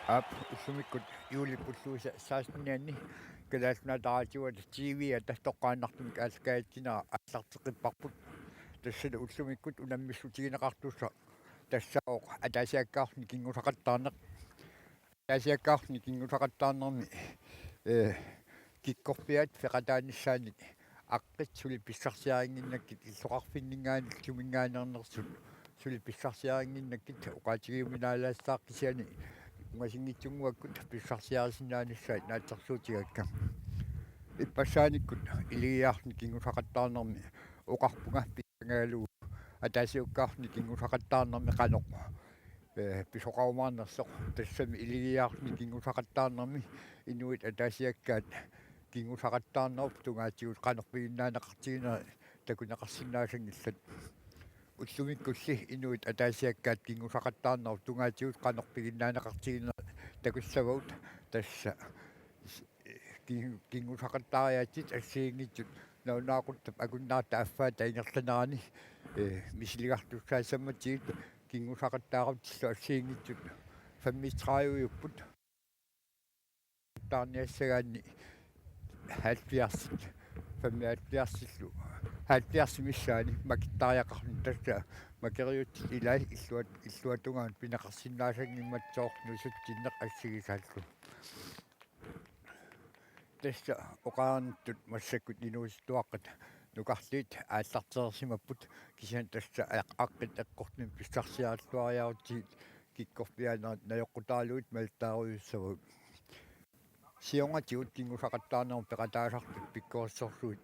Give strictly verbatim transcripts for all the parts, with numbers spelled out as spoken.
Aap, ullumikkut juulip ulluisa sekstenianni Kalaallit Nunaata Raatiuata T V-ata toqqaannartumik aallakaatitsinera aallarteqqipparput. Tassalu ullumikkut unammissutigineqartussaq tassaavoq ataasiakkaarluni kinngusaqattaarneq. Ataasiakkaarluni kinngusaqattaarnermi, eh, kikkorpiaat peqataanissaannik aqqit suli pissarsiarinnginnakkit illoqarfinninngaanniit suminngaanneernersut suli pissarsiarinnginnakkit oqaatigiuminaalaassaaqqisiani ungasinngitsunnguakkut pissarsiarisinnaanissaat naatsorsuutigakka. Ippassaanikkut iligiiaarluni kinngusaqattaarnermi oqarpunga pissangagalugu ataasiakkaarluni kinngusaqattaarnermi qanoq, eh, pisoqarumaarnersoq. Tassami iligiiaarluni kinngusaqattaarnermi inuit ataasiakkaat kinngusaqattaarnerup tungaatigut qanoq piginnaaneqartigineri takuneqarsinnaasanngillat. Ullumikkulli inuit ataasiakkaat kinngusaqattaarnerup tungaatigut qanoq piginnaaneqartigineri takussavagut. Tassa kin-, kinngusaqattaariaatsit assigiinngitsut nalunaaquttap akunnerata affaata ingerlanerani, eh, misiligartussaassammatigit kinngusaqattaarutillu assigiinngitsut femogtredive-upput. Taarniassagaanni halvfjerds, femoghalvfjerdsillu, halvfjerds missaani makittariaqarluni. Tassa makeriutsit ilaat illuat-, illuatungaanut pineqarsinnaasanngimmat soorlu nusutsinneq assigisaallu. Tassa oqarnittut massakkut inuusuttuaqqat nukarliit aallartereersimapput, kisianni tassa aq-, aqqit eqqortumik pissarsiarilluariarutsigit kikkorpiaat najoqqutaralugit malittaarujussuussavagut. Siornatigut kinngusaqattaarnerup peqataasartut pikkorissorsuit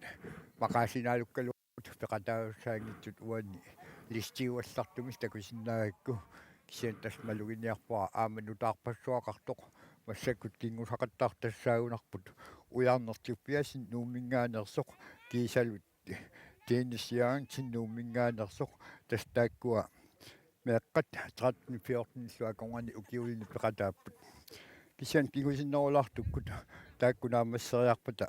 maqaasinaalukkaluarput peqataassaanngitsut uani listiuallartumik takusinnaagakku, kisianni tassa maluginiarpara aamma nutaarpassuaqartoq. Massakkut kinngusaqattaartassaagunarput Ujarneq Tobiassen Nuumminngaanneersoq kiisalu Dennis Jørgensen Nuumminngaanneersoq, tassa taakkua meeqqat tretten fjortenillu akornanni ukiulinni peqataapput. Kisianni kingusinnerulaartukkut taakku naammasseriarpata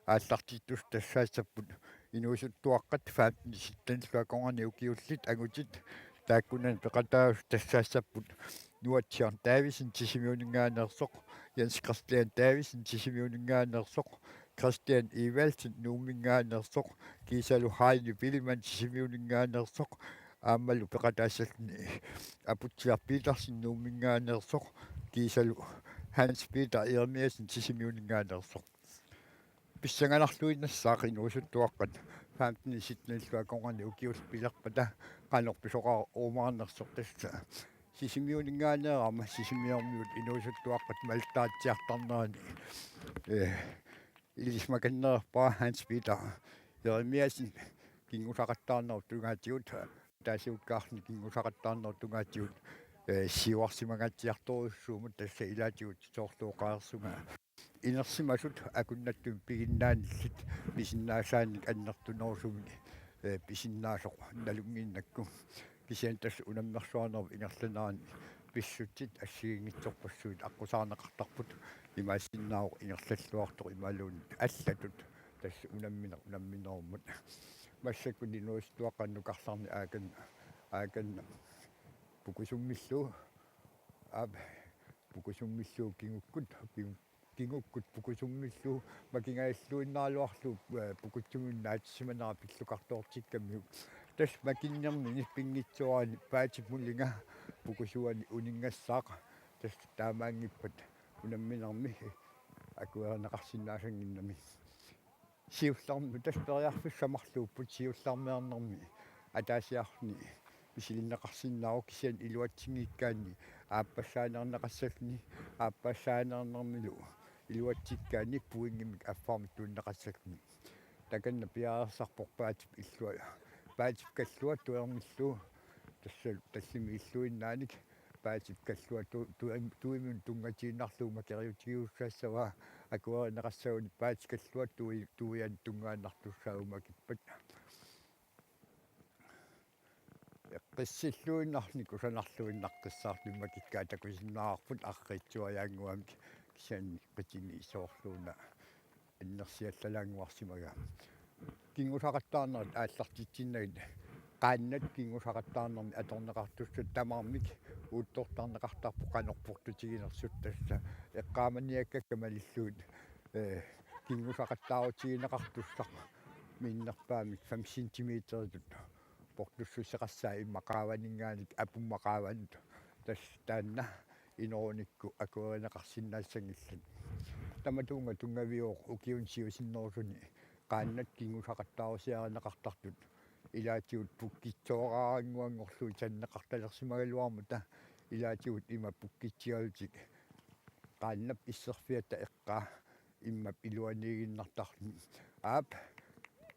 aallartittussat tassaassapput inuusuttuaqqat femten syttenillu akornanni ukiullit angutit taakkunani peqataasut tassaassapput Nuatsiaq Davidsen Sisimiuninngaanneersoq, Jens Christian Davidsen Sisimiuninngaanneersoq, Christian Evaldsen Nuumminngaanneersoq, kiisalu Heini Biilmann Sisimiuninngaanneersoq, aammalu peqataassalluni Aputsiaq Petersen Nuumminngaanneersoq, kiisalu Hans Peter Jeremiassen Sisimiuninngaanneersoq. Pissanganarluinnassaaq inuusuttuaqqat femten syttenillu akornanni ukiullit pilerpata qanoq pisoqarumaarnersoq. Tassa Sisimiuninngaanneerama Sisimiormiut inuusuttuaqqat malittaritsiartarnerani, eh, ilisimakanneerpara Hans Peter Jeremiassen kinngusaqattaarnerup tungaatigut, ataasiakkaarluni kinngusaqattaarnerup tungaatigut, eh, siuarsimangaatsiartorujussuummat. Tassa ilaatigut soorlu oqareersunga inersimasut akunnattumik piginnaanillit misinnaasaannik annertunerusumik, eh, pisinnaasoq nalunnginnakku. Kisianni tassa unammersuarnerup ingerlanerani pissutsit assigiinngitsorpassuit aqqusaarneqartarput, imaassinnaavoq ingerlalluartoq imaluunniit allatut tassa unammineq unamminerummat. Massakkut inuusuttuaqqat nukarliini Aakan, Aakan Pukusummillu, aap, Pukusummillu kingukkut, kingu-, kingukkut Pukusummillu makingajalluinnaaraluarlugu, eh, Pukutsumut naatsissimanera pillukartoortikkamiuk. Tassa makinnermini pinngitsoorani paatip mulinga Pukusuani uninngassaaq. Tassa taamaanngippat unamminermi akuerineqarsinnaasanngimmat. Siullermik tassa periarfissat marluupput, siullermeernermi ataasiarluni misilinneqarsinnaavoq, kisianni iluatsinngikkaanni aappassaaneerneqassalluni, aappassaaneernermilu iluatsikkaanni pointimik affarmik tunineqassalluni. Takanna piareersarpoq paatip illua-, paatip kallua tuermillu, tassa tallimat illuinnaanik paatip kallua tu-, tu-, tuiminut tunngatiinnarlugu makeriutigigussaassavaa. Akuerineqassaguni paatip kallua tui-, tuianut tunngaannartussaavugut makippat. Eqqissilluinnarnik kusanarluinnaqqissaartumik makikkaat takusinnaavarput arriitsuajaannguamik, kisianni qitini soorluuna annersiallalaannguarsimagaa. Kinngusaqattaarnerit aallartitsinnagit qaannat kinngusaqattaarnermi atorneqartussat tamarmik uuttortarneqartarput qanorportutiginersut. Tassa eqqaamaniakkakka malillugit, ee, kinngusaqattaarutigineqartussaq minnerpaamik fem centimeteritut portussuseqassaaq immaqa qaavaninngaanniit apumma qaavanut. Tassa taanna inorunikku akuerineqarsinnaassanngillat. Tamatuunga tunngaviuvoq ukiuni siusinnerusuni qaannat kinngusaqattaarusiarineqartartut ilaatigut pukkitsooraannguanngorlugit sanneqartalersimagaluarmata ilaatigut ima pukkitsigalutik qaannap isserfiata eqqaa immap iluaniiginnartarluni. Aap,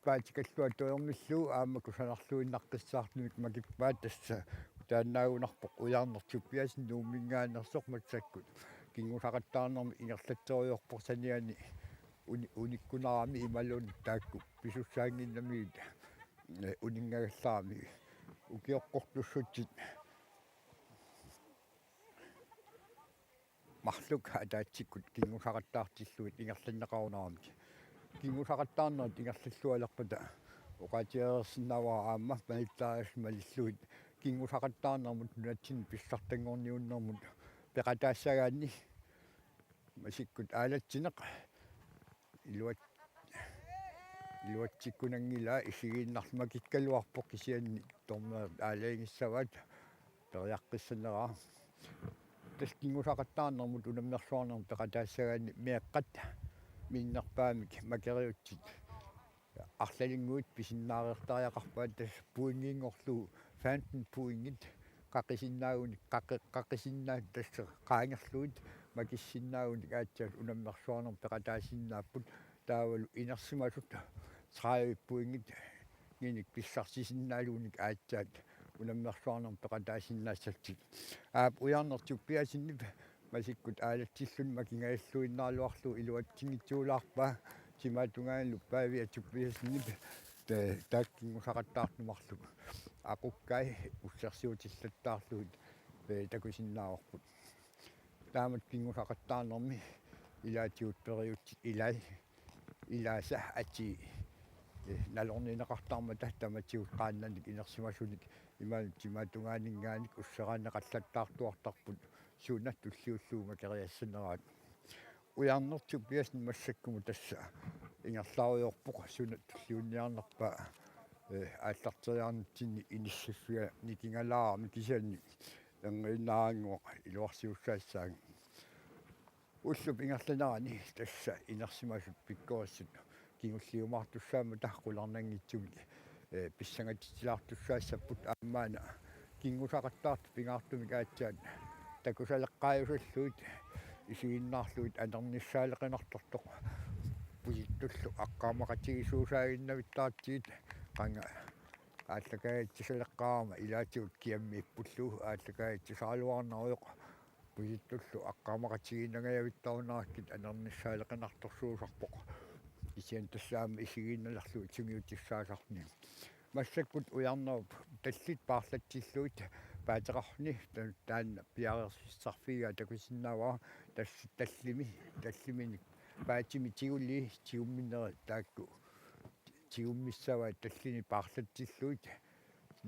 paatikalluattuarmillu aamma kusanarluinnaqqissaartumik makippaat tassa. Taannaagunarpoq Ujarneq Tobiassen Nuumminngaanneersoq massakkut kinngusaqattaarnermi ingerlatserujoorpoq saniani uni-, unikkunarami imaluunniit taakku pisussaannginnamigit, ee, uninngagallarami ukioqqortussutsit marluk ataatsikkut kinngusaqattaartillugit ingerlanneqarunaramik. Kinngusaqattaarnerit ingerlallualerpata oqaatigereersinnaavara aamma malittarisut malillugit kinngusaqattaarnermut nunatsinni pissartanngorniunnermut peqataassagaanni masikkut aalatsineq iluat-, iluatsikkunanngilaa isigiinnarlugu makikkaluarpoq kisianni tormerit aalajangissavaat periaqqissaneraa. Tassa kinngusaqattaarnermut unammersuarnermut peqataassagaanni meeqqat minnerpaamik makeriutsit arlalinnguit pisinnaareertariaqarpaat tassa pointinngorlugu femten pointit qaqisinnaagunik qaqi-, qaqisinnaat tassa qaangerlugit makissinnaagunik aatsaat unammersuarnermut peqataasinnaapput taavalu inersimasut tredive pointit nginik pissarsisinnaagunik aatsaat unammersuarnermut peqataasinnaassallutik. Aap Ujarneq Tobiassenip masikkut aalatsilluni makingajalluinnaraluarlugu iluatsinngitsuulaarpaa timaatungaanilu Pavia Tobiassenip ta-, taakku kinngusaqattaartut marluk aqukkai ussersiutillattaarlugit, ee, takusinnaavarput. Taamatut kinngusaqattaarnermi ilaatigut periutsit ilai, ilaasa atii, ee, nalornineqartarmata tamatigut qaannanik inersimasunik imaluunniit timaatungaaninngaanniit usseraanneqallattaartuartarput suna tulliullugu makeriassaneraat. Ujarneq Tobiassen massakkumut tassa ingerlarujoorpoq suna tulliunniarnerpaa, ee, aallarteriarnitsinni inissiffiga nikingalaarami kisianni erniinnaannguaq iluarsiussaassaanga. Ullup ingerlanerani tassa inersimasut pikkorissut kingulliumaartussaammata qularnanngitsumik, ee, pissangatitsilaartussaassapput aammaana kinngusaqattaartut pingaartumik aatsaat takusaleqqaajusallugit isiginnaarlugit anernissaaleqinartortoq pusittullu aqqaamaqatigisuusaaginnavittaratsigit qanga aallakaajattusaleqqaarama ilaatigut kiammiippullu aallakaajattusaraluarnarujoq pusittullu aqqaamaqatigiinnangajavittarunarakkit anernissaaleqinartorsuusarpoq. Kisianni tassa aamma isigiinnalerlugu sungiutissaasarni. Massakkut Ujarnerup tallit paarlatsillugit paateqarluni ta-, taanna piareersissarfigigaa takusinnaavara tassa tallimi, talliminik paatimi tigulii tigumminerit taakku tigummissavaat tallinik paarlatsillugit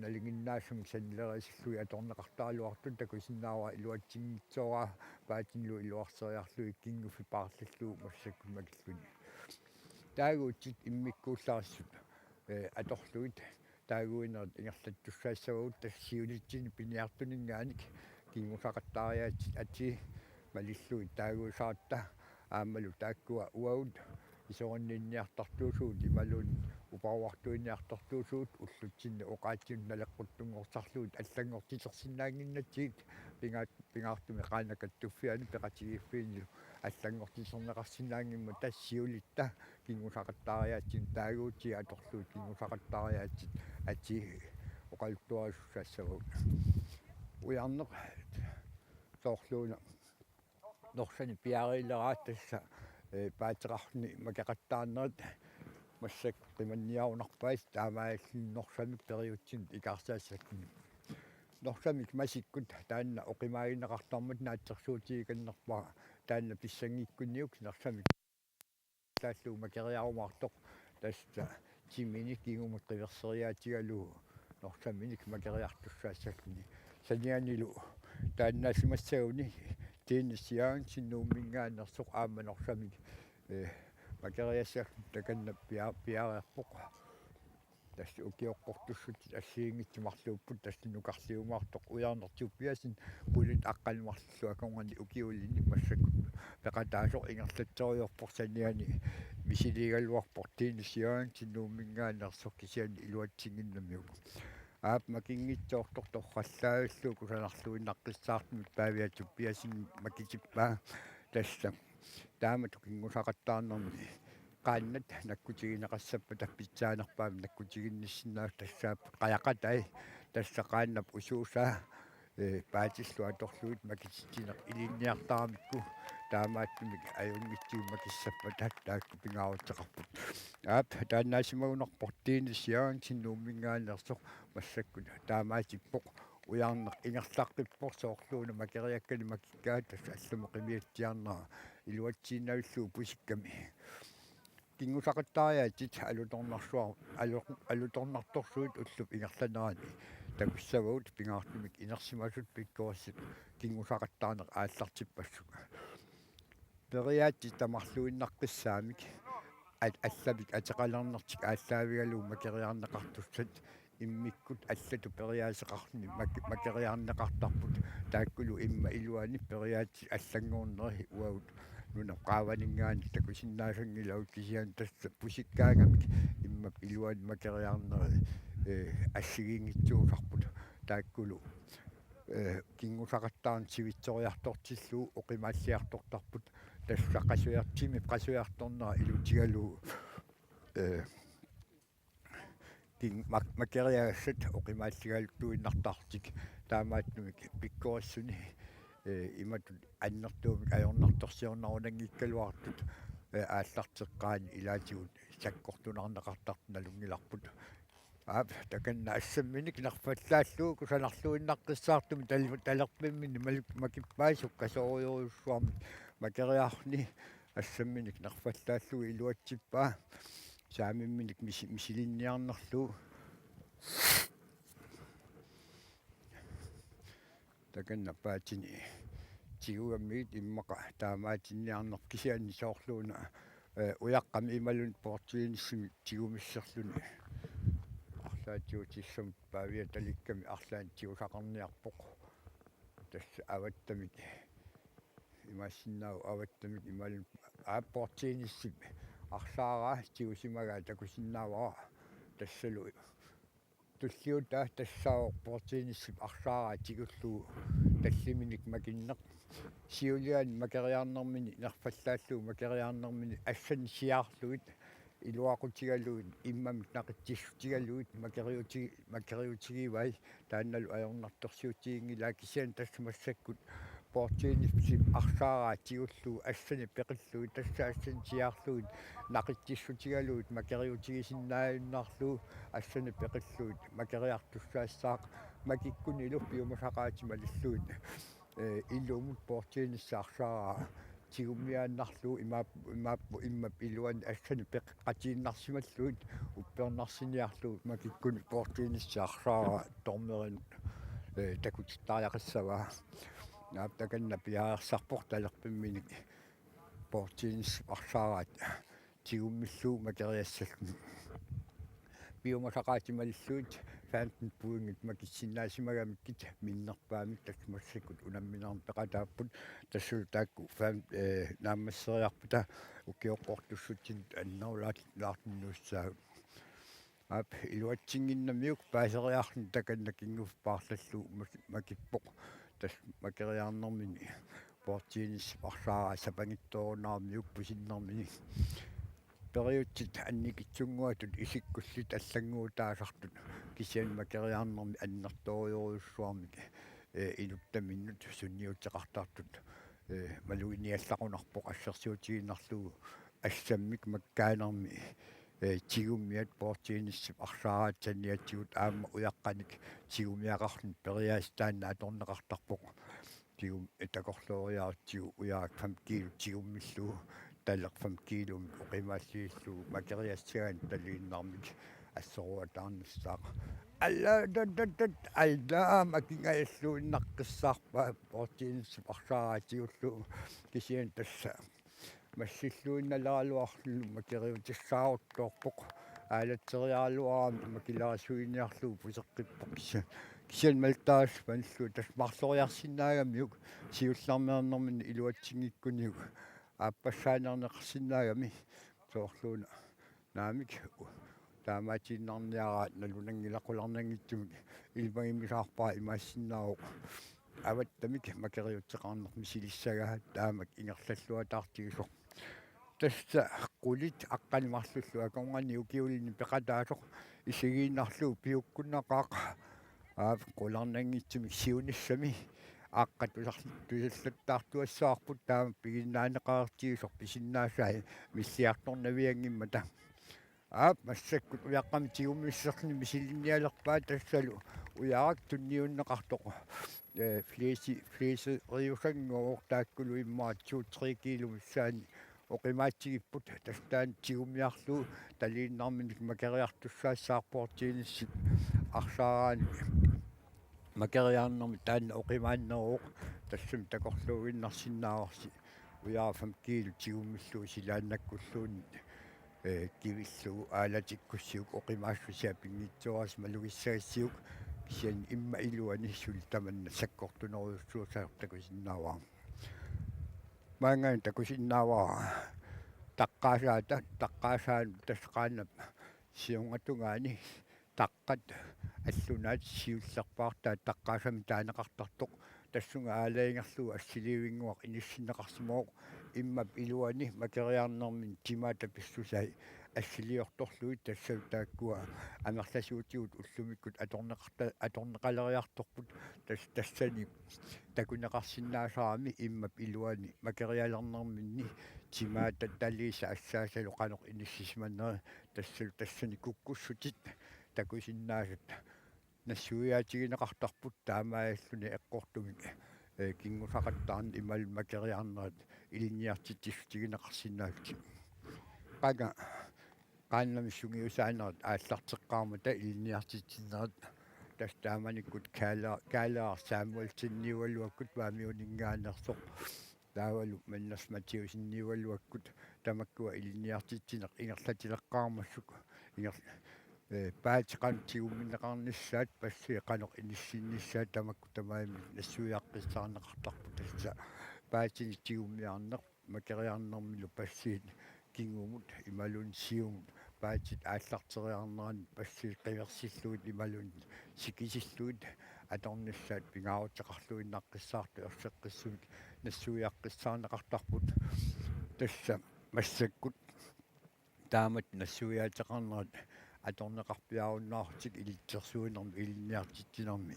nalinginnaasumik sanileriisillugit atorneqartaraluartut takusinnaavara iluatsinngitsooraa paatinilu iluarseriarlugit kinguffi paarlallugu massakkut makilluni. Taaguutsit immikkuullarissut, ee, atorlugit taaguinerit ingerlattussaassavagut tassa siulitsinni piniartuninngaanniit kinngusaqattaariaatsit atii malillugit taaguisaarta aammalu taakkua uagut isorinninniartartuusugut imaluunniit uparuartuinniartartuusugut ullutsinni oqaatsinut naleqquttunngorsarlugit allanngortitersinnaannginnatsigit pingaat-, pingaartumik Qaannat Kattuffianni peqatigiiffiinilu allanngortiterneqarsinnaanngimmata siulitta kinngusaqattaariaatsit taaguutit atorlugit kinngusaqattaariaatsit atii oqaluttuarisussaassavagut. Ujarneq soorluuna Norsani piareerleraat tassa, ee, paateqarluni makeqattaarnerit massakkut qimanniarunarpaat taamaalilluni Norsamik periutsinut ikaarsaassakkuni. Norsamik masikkut taanna oqimaagineqartarmat naatsorsuutigikannerpara taanna pissanngikkunniuk Norsamik taallugu makeriarumaartoq tassa timini kingumut qiverseriaatigalugu norsaminik makeriartussaassalluni. Sanianilu taannaasimassaguni Dennis Jørgensen Nuumminngaanneersoq aamma norsamik, eh, makeriassalluni takanna pia-, piareerpoq. Tassa ukioqqortussutsit assigiinngitsut marluupput, tassa nukarliumaartoq Ujarneq Tobiassen, qulit aqqaneq marlullu akornanni ukiulinni massakkut peqataasoq ingerlatseriarpoq, saniani misiliigaluarpoq Dennis Jørgensen Nuumminngaanneersoq, kisianni iluatsinnginnamiuk. Aap, makinngitsoortoq torrallaavillugu kusanarluinnaqqissaartumik Pavia Tobiassen makitippaa tassa. Taamatut kinngusaqattaarnermi qaannat nakkutigineqassappata pitsaanerpaamik nakkutiginnissinnaasut tassaapput qajaqatai, tassa qaannap usuusaa, eh, paatillu atorlugit makititsineq ilinniartaramikku, taamaattumik ajunngitsumik makissappata taakku pingaaruteqarput. Aap, taannaasimagunarpoq Dennis Jørgensen Nuumminngaanneersoq massakkut taamaatippoq. Ujarneq ingerlaqqippoq soorluuna makeriakkani makikkaat, tassa allamut qimiatsiarnera iluatsiinnavillugu pusikkami. Kinngusaqattaariaatsit alutornarsuar-, alu-, alutornartorsuit ullup ingerlanerani takussavagut, pingaartumik inersimasut pikkorissut kinngusaqattaarneq aallartippassuk. Periaatsit tamarluinnaqqissaamik at-, allamik ateqalernertik aallaavigalugu makeriarneqartussat immikkut allatut periaaseqarluni mak-, makeriarneqartarput, taakkulu immaqa iluani periaatsit allanngorneri uagut nunap qaavaninngaanniit takusinnaasanngilagut, kisianni tassa pusikkaangamik immap iluani makeriarneri, eh, assigiinngitsuusarput, taakkulu, eh, kinngusaqattaarneq sivitsoriartortillugu oqimaalliartortarput, tassa qasujar-, timip qasujartornera ilutigalugu, eh, kin-, mak-, makeriagassat oqimaalligaluttuinnartarlutik, taamaattumik pikkorissuni, eh, imatut annertuumik ajornartorsiornerunanngikkaluartut, eh, aallarteqqaani ilaatigut sakkortunaarneqartartut nalunngilarput. Aap, takanna assamminik nerfallaallugu kusanarluinnaqqissaartumik tal-, talerpimminni mal-, makippai sukkasoorujorujussuarmik makeriarluni assamminik nerfallaallugu iluatsippaa. Saamimminik misi-, misilinniarnerlugu. Takanna paatini tigugammigit immaqa taamaatinniarnerput, kisianni soorluuna, eh, ujaqqami imaluunniit bordtennisimik tigumisserluni. Arlaatigut tissamut Pavia talikkami arlaannik tigusaqarniarpoq. Tassa avattamik, imaassinnaavoq avattamik imaluunniit, aa, bordtennisip arsaaraa tigusimagaa takusinnaavara, tassalu tulliutaq tassaavoq bordtennisip arsaaraa tigullugu talliminik makinneq. Siuliani makeriarnermini nerfallaallugu makeriarnermini assanik siaarlugit iluaqutigalugit immamik naqitsissutigalugit makeriuti-, makeriutigivai, taannalu ajornartorsiutiginngilaat, kisianni tassa massakkut bordtennisip arsaaraa tigullugu assanik peqillugit, tassa assanik siaarlugit naqitsissutigalugit makeriutigisinnaajunnaarlugu assanik peqillugit makeriartussaassaaq, makikkunilu piumasaqaatit malillugit, eh, ilumut bordtennisip arsaaraa tigummiaannarlugu imaap-, imaappoq immap iluani assanik peqatiinnarsimallugit uppernarsiniarlugu makikkuni bordtennisip arsaaraa dommerinut, eh, takutittariaqassavaa. Aap, takanna piareersarpoq talerpimminik bordtennisip arsaaraat tigummillugu makeriassalluni. Piumasaqaatit malillugit femten pointit makissinnaasimagamikkit minnerpaamik, tassa massakkut unamminermi peqataapput, tassalu taakku fem-, eh, naammasseriarpata ukioqqortussutsinni annerulaat-, laartunngussaagut. Aap, iluatsinnginnamiuk paaseriarluni takanna kinguffik paarlallugu mas-, makippoq, tassa makeriarnermini bordtennisip arsaaraa sapanngitsoorunnaaramiuk pusinnermini. Periutsit annikitsunnguatut isikkullit allannguutaasartut, kisianni makeriarnermi annertoorujorujussuarmik, eh, inuttaminnut sunniuteqartartut, eh, maluginiallaqunarpoq assersuutigiinnarlugu assammik makkaanermi, eh, tigummiat bordtennisip arsaaraat saniatigut aamma ujaqqanik tigumiaqarluni periaaseq taanna atorneqartarpoq. Tigum-, eh, takorlooriarutsigu ujarak fem kilo tigummillugu, taleq fem kilomik oqimaalliillugu makeriassagaanni taliinnarmik assoruataarnissaaq. Alla, dat, dat, dat, alla, makingajalluinnaqqissaarpaa, bordtennisip arsaaraatigullu, kisianni tassa massilluinnaleraluarluni makeriutissaaruttoorpoq, aalatseriaraluarami makilerisuiniarlugu puseqqippoq, kisianni, kisianni maltaas manillu tassa marloriarsinnaagamiuk siullermeernerminni iluatsinngikkuniuk aappassaaneerneqarsinnaagami, soorluuna naamik, taamaatiinnarniaraat nalunanngilaq, qularnanngitsumik ilimagimmisaarpara, imaassinnaavoq avattamik makeriuteqarneq misilissagaa taamak ingerlalluataartigisoq. Tassa qulit aqqaneq-marlullu akornanni ukiulinni peqataasoq isigiinnarlugu piukkunnaqaaq. Aap, qularnanngitsumik siunissami aqqa tusar-, tusallattaartuassavarput taama piginnaaneqartigisoq pisinnaasai milliartornavianngimmata. Aap, massakkut ujaqqamik tigummisserluni misilinnialerpaa, tassalu ujarak tunniunneqartoq, ee, fliisi-, fliiseriusannguuvoq, taakkulu immaqa to-tre kilo missaani oqimaatsigipput, tassa taanna tigummiarlugu taliinnarminik makeriartussaassaaq, bordtennisip arsaaraanni makeriarnermi taanna oqimaanneruvoq, tassami takorluuinnarsinnaavarsi, ujara fem kilo tigummillugu silaannakkulluunniit, ee, kivillugu aalatikkussiuk oqimaassusia pinngitsoorasi malugissagassiuk, kisianni immaqa iluani suli tamanna sakkortunerujussuussasoq takusinnaavara. Maanngaanniit takusinnaavara taqqaasaata, taqqaasaanut tassa qaannap siornatungaani taqqat allunaat siullerpaartaat taqqaasamik taaneqartartoq, tassunga aalajangerlugu assiliivinnguaq inissinneqarsimavoq, immap iluani makeriarnermini timaata pissusai assiliortorlugit, tassalu taakkua amerlasuutigut ullumikkut atorneqarta-, atorneqaleriartorput, tas-, tassani takuneqarsinnaasarami immap iluani makerialernerminni timaata taliisa assaasalu qanoq inissisimaneri, tassalu tassani kukkussutit takusinnaasat nassuiaatigineqartarput, taamaalluni eqqortumik, ee, kinngusaqattaarneq imaluunniit makeriarnerit ilinniartitsissutigineqarsinnaalluni. Qanga qaannamik sungiusaanerat aallarteqqaarmata ilinniartitsinerit, tassa taamanikkut Kaala-, Kaaleeraq Samuelseniniugaluakkut Paamiuninngaanneersoq, taavalu Manners Mathiasseniniugaluakkut, tamakkua ilinniartitsineq ingerlatileqqaarmassuk, inger-, ee, paatsit qanoq tigummineqarnissaat, passi qanoq inissinnissaat, tamakku tamarmik nassuiaqqissaarneqartarput, tassa paatsinik tigummiarneq makeriarnermilu passiit kingumut imaluunniit siumut paatsit aallarteriarneranni passiit qiversillugit imaluunniit sikisillugit atornissaat pingaaruteqarluinnaqqissaartut erseqqissumik nassuiaqqissaarneqartarput. Tassa massakkut taamatut nassuiaateqarnerat atorneqarpiarunnaarlutik ilitsersuinermi ilinniartitsinermi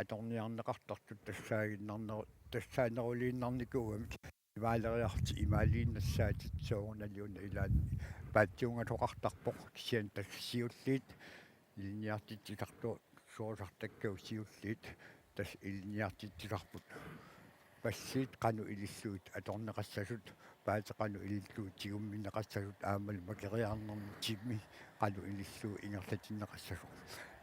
atorniarneqartartut tassaaginnarneru-, tassaaneruliinnarnikuugamik. Imaaleriarlutik imaaliinnassaatit, soorunalimi una ilaanni paatsiungasoqartarpoq, kisianni tassa siulliit ilinniartitsisartoq, soorlu taakku siulliit tassa ilinniartitsisarput passiit qanoq ilillugit atorneqassasut, paatsit qanoq ilillugit tigummineqassasut aammalu makeriarnermi timi qanoq ilillugit ingerlatinneqassasoq.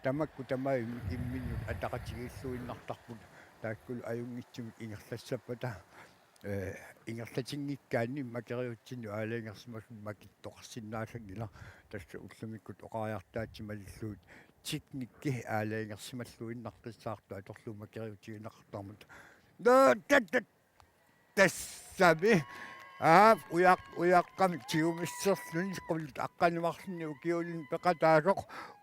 Tamakku tamarmik imminnut ataqatigiilluinnartarput, taakkulu ajunngitsumik ingerlassappata, ee, ingerlatinngikkaanni makeriutsinnut aalajangersimasumik makittoqarsinnaasanngilaq, tassa ullumikkut oqariartaatsit malillugit teknikki aalajangersimalluinnaqqissaartoq atorlugu makeriutigineqartarmat. Naa, tat, tat, tassami. Aap, ujaq-, ujaqqamik tigumisserluni qulit aqqaneq-marlunni ukiulinni peqataasoq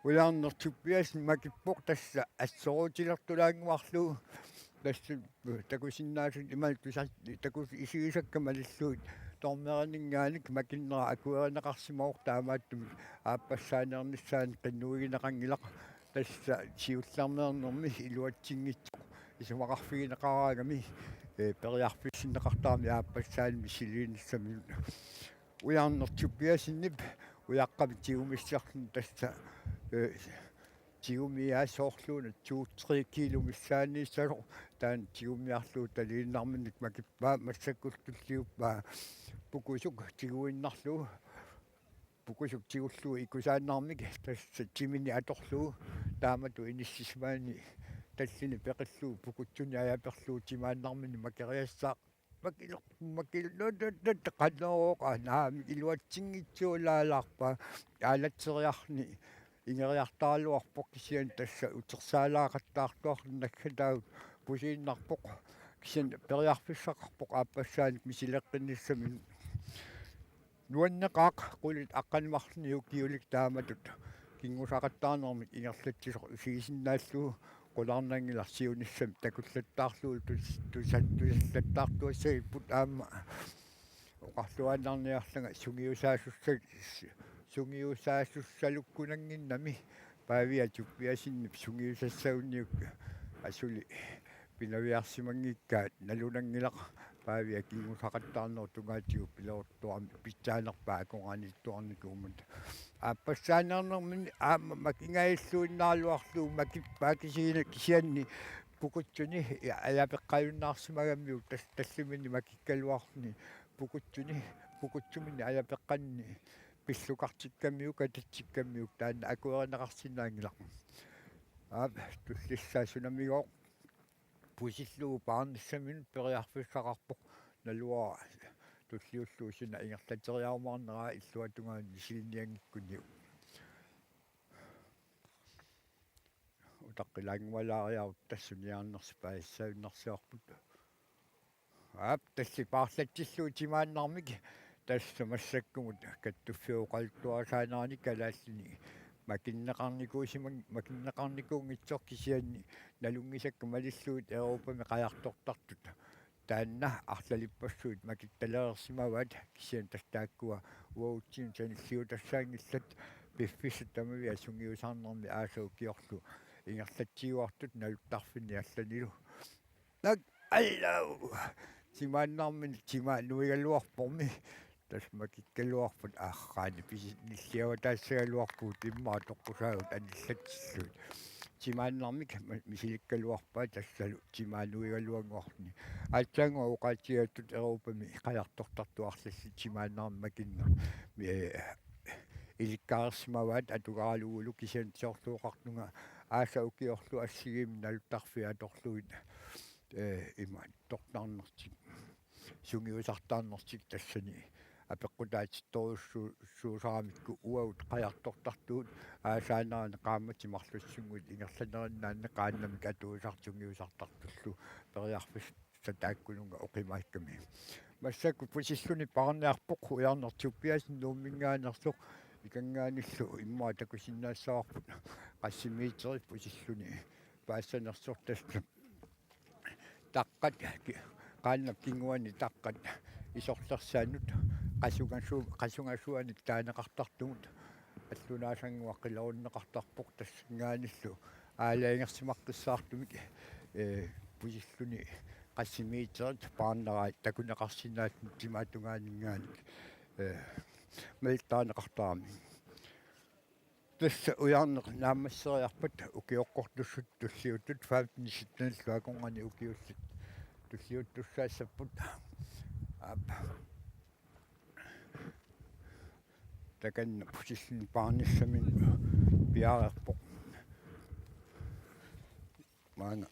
Ujarneq Tobiassen makippoq, tassa assoruutilertulaannguarlugu. Tassa takusinnaasut imaluunniit tusa-, takuss-, isigisakka malillugit dommerininngaanik makinnera akuerineqarsimavoq, taamaattumik aappassaaneernissaanut qinnuigineqanngilaq. Tassa siullermeernermi iluatsinngitsoq isumaqarfigineqaraangami, ee, periarfissinneqartarami aappassaani misiliinissaminut. Ujarneq Tobiassenip ujaqqamik tigumisserluni tassa, ee, tigumiaa soorluuna to-tre kilo missaaniissasoq, taanna tigumiarlugu taliinnarminik makippaa, massakkullu tulliuppaa pukusuk tiguinnarlugu. pukusuk tigullugu ikusaannarmik tassa timini atorlugu taamatut inissisimaani tallini peqillugu pukutsunik ajaperlugu timaannarmini makeriassaaq makil- makil- qanooqa naamik iluatsinngitsuulaalaarpaa aalatseriarni ingeriartaraluarpoq kisianni tassa utersaalaaqattaartuarluni naggataavut pusiinnarpoq kisianni periarfissaqarpoq aappassaanik misileqqinnissaminut. Nuanneqaaq qulit aqqaneq-marlunnik ukiulik taamatut kinngusaqattaarnermik ingerlatsisoq isigisinnaallugu qularnanngilaq siunissami takullattaarlugu tus- tusa- tusallattaartuassagipput aamma oqarluaannarniarlanga sungiusaasussa- sungiusaasussalukkunannginnami Pavia Tobiassenip sungiusassaguniuk asuli pinaviarsimanngikkaat nalunanngilaq Pavia kinngusaqattaarnerup tungaatigut pileruttuarami pitsaanerpaaq akornanniittuarnikuummat. Aappassaanernermini aamma makingajulluinnaaraluarlugu makippaat kisianni kisianni pukutsuni ajapeqqajunnaarsimagamiuk tas- talliminni makikkaluarluni pukutsuni pukutsumini ajapeqqanni pillukartikkamiuk katatsikkamiuk taanna akuerineqarsinnaanngilaq. Aap, tullissaa sunamigooq pusillugu paarnissaminut periarfissaqarpoq naluara tulliullugu suna ingerlateriarumaarneraa illuatungaani silinnianngikkuniuk. Utaqqilaanngualaariarutta suniarnersi paasissagunarsiorput. Aap, tallit paarlatsillugu timaannarmik tassa massakkumut kattuffioqaluttuarisaanerani kalaallini makinneqarnikuusimang- makinneqarnikuunngitsoq kisianni nalunngisakka malillugit Europami qajartortartut taanna arlalippassuit makittalereersimavaat kisianni tassa taakkua uagutsinnut sanilliutassaanngillat piffissap tamaviat sungiusarnermi aasap ukiorlu ingerlatsiuartut naluttarfinni allanilu. Nak allau. Timaannarmini timaanuigaluarpormi. Tassa makikkaluarput aqqaani pisinilliavataassagaluarpugut immaqa toqqusaagut anillatsillugit. Timaannarmik ma- misilikkaluarpaat tassalu timaanuigaluannguarluni. Aatsaannguaq oqaatigattut Europami qajartortartuarlalli timaannarmik makinneq. Mi- ilikkareersimavaat atugaralugulu kisianni soorlu oqartunga aasap ukiorlu assigiimmik naluttarfiit atorlugit ee ima tortarnertik sungiusartarnertik tassani apeqqutaatittorujussuusaramikku uagut qajartortartugut aasaanerani qaammatit marlussunnguit ingerlanerinnaanni qaannamik atuisartut sungiusartartullu periarfissat taakkununnga oqimaakkami. Massakkut pusilluni paarniarpoq Ujarneq Tobiassen Nuumminngaanneersoq ikanngaanniillu immaqa takusinnaassavarput qassimeterit pusilluni paassanersoq tassa taqqat ki- qaannap kinguani taqqat isorlersaannut qasungasu- qasungasuanik taaneqartartumut allunaasannguaq qilerunneqartarpoq tassanngaanniillu aalajangersimaqqissaartumik ee pusilluni qassimeterit paarnerai takuneqarsinnaalluni timaatungaaninngaanniit ee malittarineqartarami. Tassa Ujarneq naammasseriarpat ukioqqortussat tulliuttut femten syttenillu akornanni ukiullit tulliuttussaassapput. Aap. Takanna pusilluni paarnissaminut piareerpoq. Maanga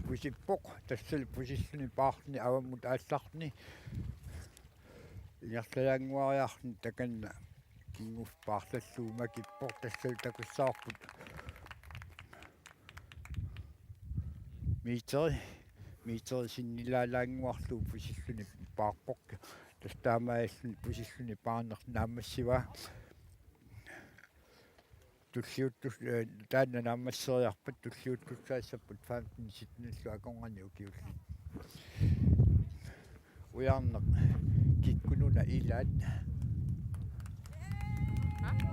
pusippoq tassalu pusilluni paarluni avammut aallarluni ingerlaannguariarluni takanna kinguffik paarlallugu makippoq tassalu takussavarput meteri meteri sinnilaalaannguarlugu pusilluni paarpoq. Tassa taamaalilluni pusilluni paarneq naammassivaa. Tulliuttus- ee taanna naammasseriarpat tulliuttussaassapput femten syttenillu akornanni ukiullit. Ujarneq kikkununa ilaat.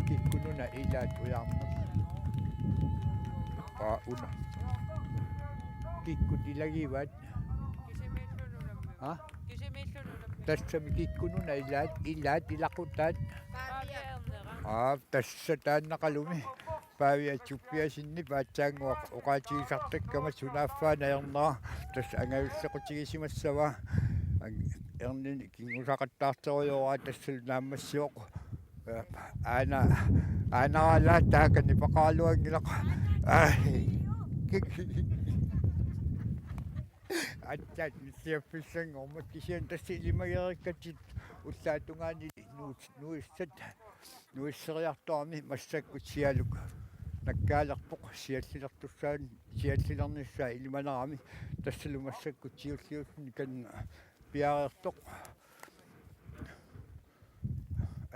Kikkununa ilaat Ujarneq. Aa una. Kikkut ilagivaat. Ha? Tassami kikkununa ilaat, ilaat ilaqutaat. Aa, tassa taannaqalumi. Pavia Tobiassenip aatsaannguaq oqaatigisartakkama sunaaffa najornera tassa angajullequtigisimassavaa. Ang- ernini kinngusaqattaartorujoraa tassalu naammassivoq. Aana, aanaralaat taakani paqaaluanngilaq. Ai. Aatsaat nissiaffissanngormat kisianni tassa ilimagereerikkatsinnut ullaap tungaani nuis-, nuissat, nuisseriartorami massakkut sialuk nakkaalerpoq siallilertussaan, siallilernissaa ilimanarami tassalu massakkut siulliulluni kanna piareertoq.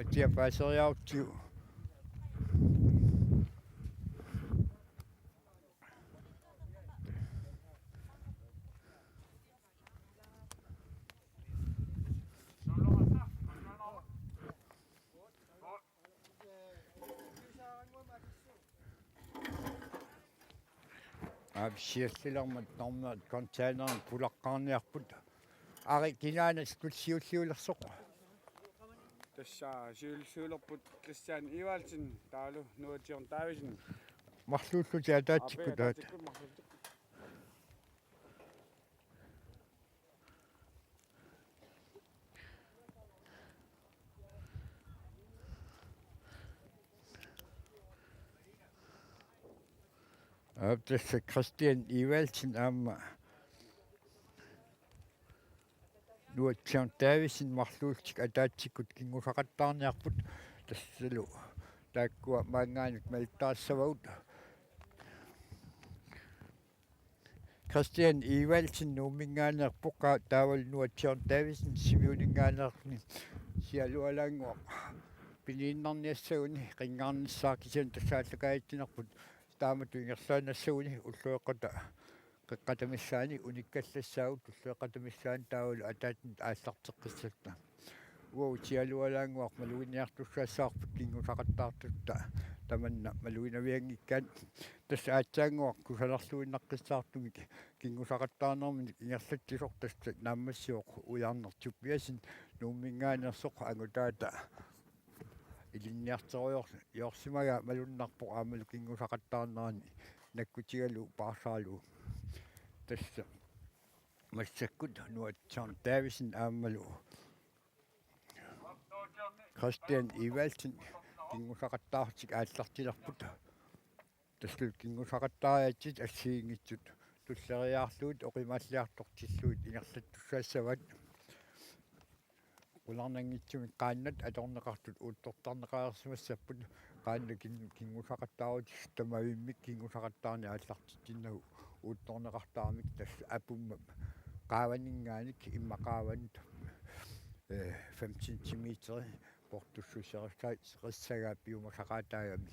Atia paaseriarutsigu. Aap, siallilermat normeq containerimik pulaqqaarniarput. Ari, kinaana siulliulersoq? Tassa siulliulerput Christian Evaldsen taavalu Nuatsiorn Davidsen. Marluullutik ataatsikkut taat. Ataatsikkut marluullutik. Aap, tassa Christian Evaldsen aamma Nuatsiorn Davidsen marluullutik ataatsikkut kinngusaqattaarniarput, tassalu taakkua maanngaanniit malittaarissavagut. Christian Evaldsen Nuumminngaanneerpoq, taavalu Nuatsiorn Davidsen Simiuninngaanneerluni. Sialualaannguaq piniinnarniassaguni qinngarnissaa, kisianni tassa aallakaatitsinerput taamatut ingerlaannassaguni ulloqeqqata qeqqata missaani unikkallassaagut, ulloqeqqata missaani taavalu ataatsip aallarteqqissatta. Uagut sialualaannguaq maluginiartussaassavarput kinngusaqattaartutta tamanna maluginavianngikkaanni. Tassa aatsaannguaq kusanarluinnaqqissaartumik kinngusaqattaarnermik ingerlatsisoq tassa naammassivoq Ujarneq Tobiassen Nuumminngaanneersoq, angutaata ilinniartorujor-, -jorsimagaa malunnarpoq aammalu kinngusaqattaarnerani nakkutigalugu paarsaalugu. Tassa massakkut Nuatsiorn Davidsen aammalu Christian Evaldsen kinngusaqattaarlutik aallartilerput. Tassalu kinngusaqattaariaatsit assigiinngitsut tulleriiaarlugit oqimaalliartortillugit ingerlattussaassavaat. Qularnanngitsumik qaannat atorneqartut uuttortarneqareersimassapput, qaannat kin-, kinngusaqattaarutissat tamavimmik kinngusaqattaarneq aallartitsinnagu uuttorneqartaramik, tassa apummap qaavaninngaanniit, immaqa qaavanut, eh, fem centimeteri portussuseqassagaa piumasaqaataagami.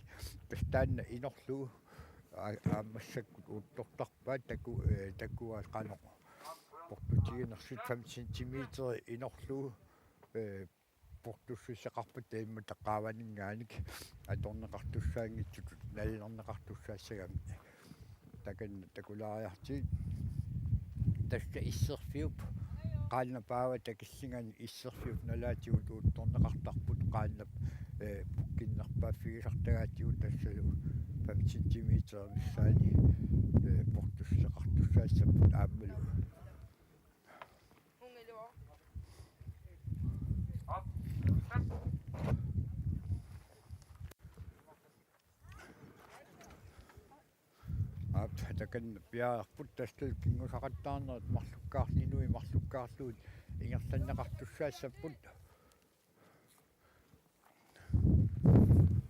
Tassa taanna inorlugu aa-, aamma massakkut uuttortarpaat taku-, eh, takuaat qanoq portutiginersut, fem centimeteri inorlugu, eh, portussuseqarput immata qaavaninngaanniit atorneqartussaanngitsutut nalilerneqartussaassagami. Takanna takulaariartigit. Tassa isserfiup qaannap aavata killingani isserfiup nalaatigut uuttorneqartarput, qaannap, eh, pukkinnerpaaffigisartagaatigut tassalu fem centimeter missaani, eh, portussuseqartussaassapput aammalu. Aap, takanna piareerput, tassalu kinngusaqattaarnerit marlukkaarlugit, inuit marlukkaarlugit ingerlanneqartussaassapput.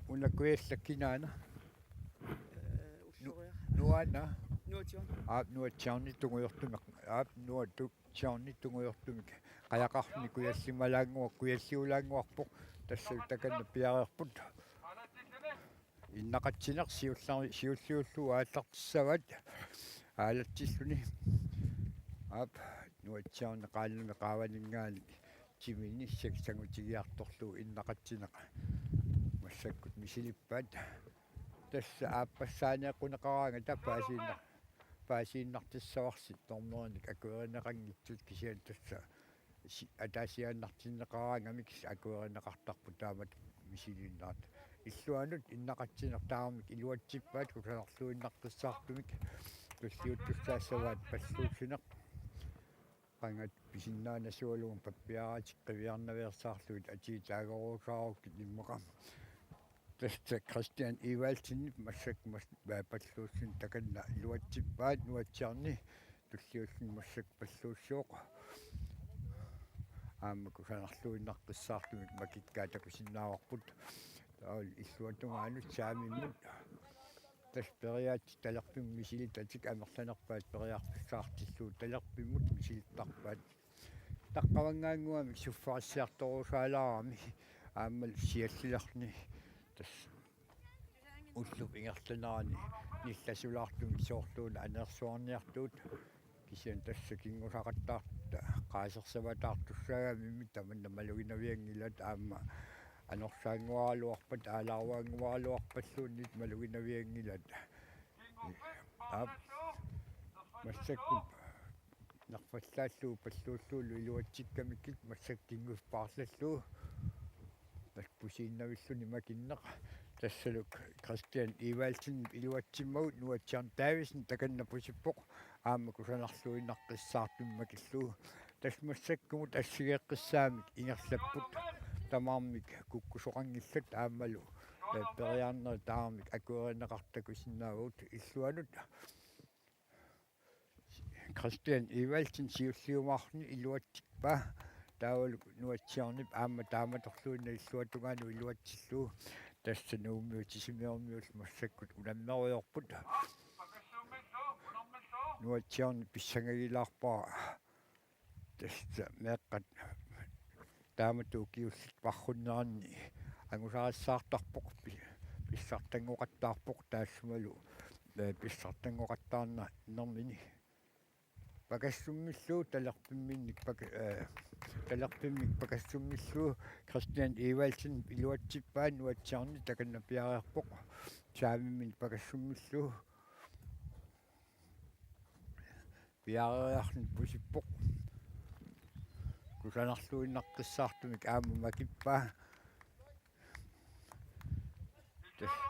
Una Kujalleq kinaana? Eh, Nu-, ulloriaq. Nuana? Nuatsiorn. Aap, Nuatsiorni tungujortumik. Aap, Nuatsiorni tungujortumik. Qajaqarluni Kujallimalaannguaq, Kujalliulaannguarpoq. Tassa takanna piareerput. Innaqatsineq siullar-, siulliullugu aallartissavaat. Aalatsilluni. Aap, Nuatsiorni qaannami qaavaninngaanniit timini sak-, sangutigiartorlugu innaqatsineq massakkut misilippaat. Tassa aappassaaneeqquneqaraangata paasiinnar-, paasiinnartissavarsi dommerinik akuerineqanngitsut, kisianni tassa si-, ataasiaannartinneqaraangamik akuerineqartarput taamatut misiliinnerat. Illuanut innaqatsineq tamarmik iluatsippaat kusanarluinnaqqissaartumik, tulliuttussaassavaat palluussineq. Qangat pisinnaanasugalugu pappiaraatik qiviarnaveersaarlugit atii taagorusaarukkit immaqa. Tassa Christian Evaldsenip massakkut mas-, palluulluni takanna iluatsippaa, nuatsiarni tulliulluni massakkut palluussivoq. Aamma kusanarluinnaqqissaartumik makikkaa takusinnaavarput. Taava illuatungaanut saamimmut. Tassa periaatsit talerpimmut misilitatik amerlanerpaat periarfissaartillugu talerpimmut misilittarpaat. Taqqavanngaannguamik suffarissiartorusaalaarami aammalu siallilerni tassa ullup ingerlanerani nillasulaartumik soorluuna aneersuarniartuut. Kisianni tassa kinngusaqattaartut qaasersavataartussaagamimmi tamanna maluginavianngilaat aamma anorsaannguaraluarpat aalaaruannguaraluarpalluunniit maluginavianngilaat. Aap, massakkut nerfallaallugu palluullugulu iluatsikkamikkit massakkut kinnguspaarlallugu. Tassa pusiinnavilluni makinneq. Tassalu Christian Evaldsen iluatsimmagu nuatsiarni Davidsen takanna pusippoq aamma kusanarluinnaqqissaartumik makillugu. Tassa massakkumut assigeeqqissaamik ingerlapput. Tamarmik kukkusoqanngillat aammalu, eh, periarnerit tamarmik akuerineqartut takusinnaavagut illuanut. Christian Evaldsen siulliumaarluni iluatsippaa. Taavalu nuatsiarnip aamma taamatorluinnaq illuatungaanut iluatsillugu. Tassa Nuummiut Sisimiormiut massakkut unammerujoorput. Nuatsiarni pissangagilaarpara. Tassa meeqqat taamatut ukiullit parrunneranni angusarissaartarpoq, pi-, pissartanngoqattaarpoq taassumalu, eh, pissartanngoqattaarnermini. Pakassummillu talerpimminnik pak-, eh, talerpimmik pakassummillu Christian Evaldsen iluatsippaa nuatsiarni takanna piareerpoq. Saamimminni pakassummillu piareeriarluni pusippoq. Kusanarluinnaqqissaartumik aamma makippaa. Tas-,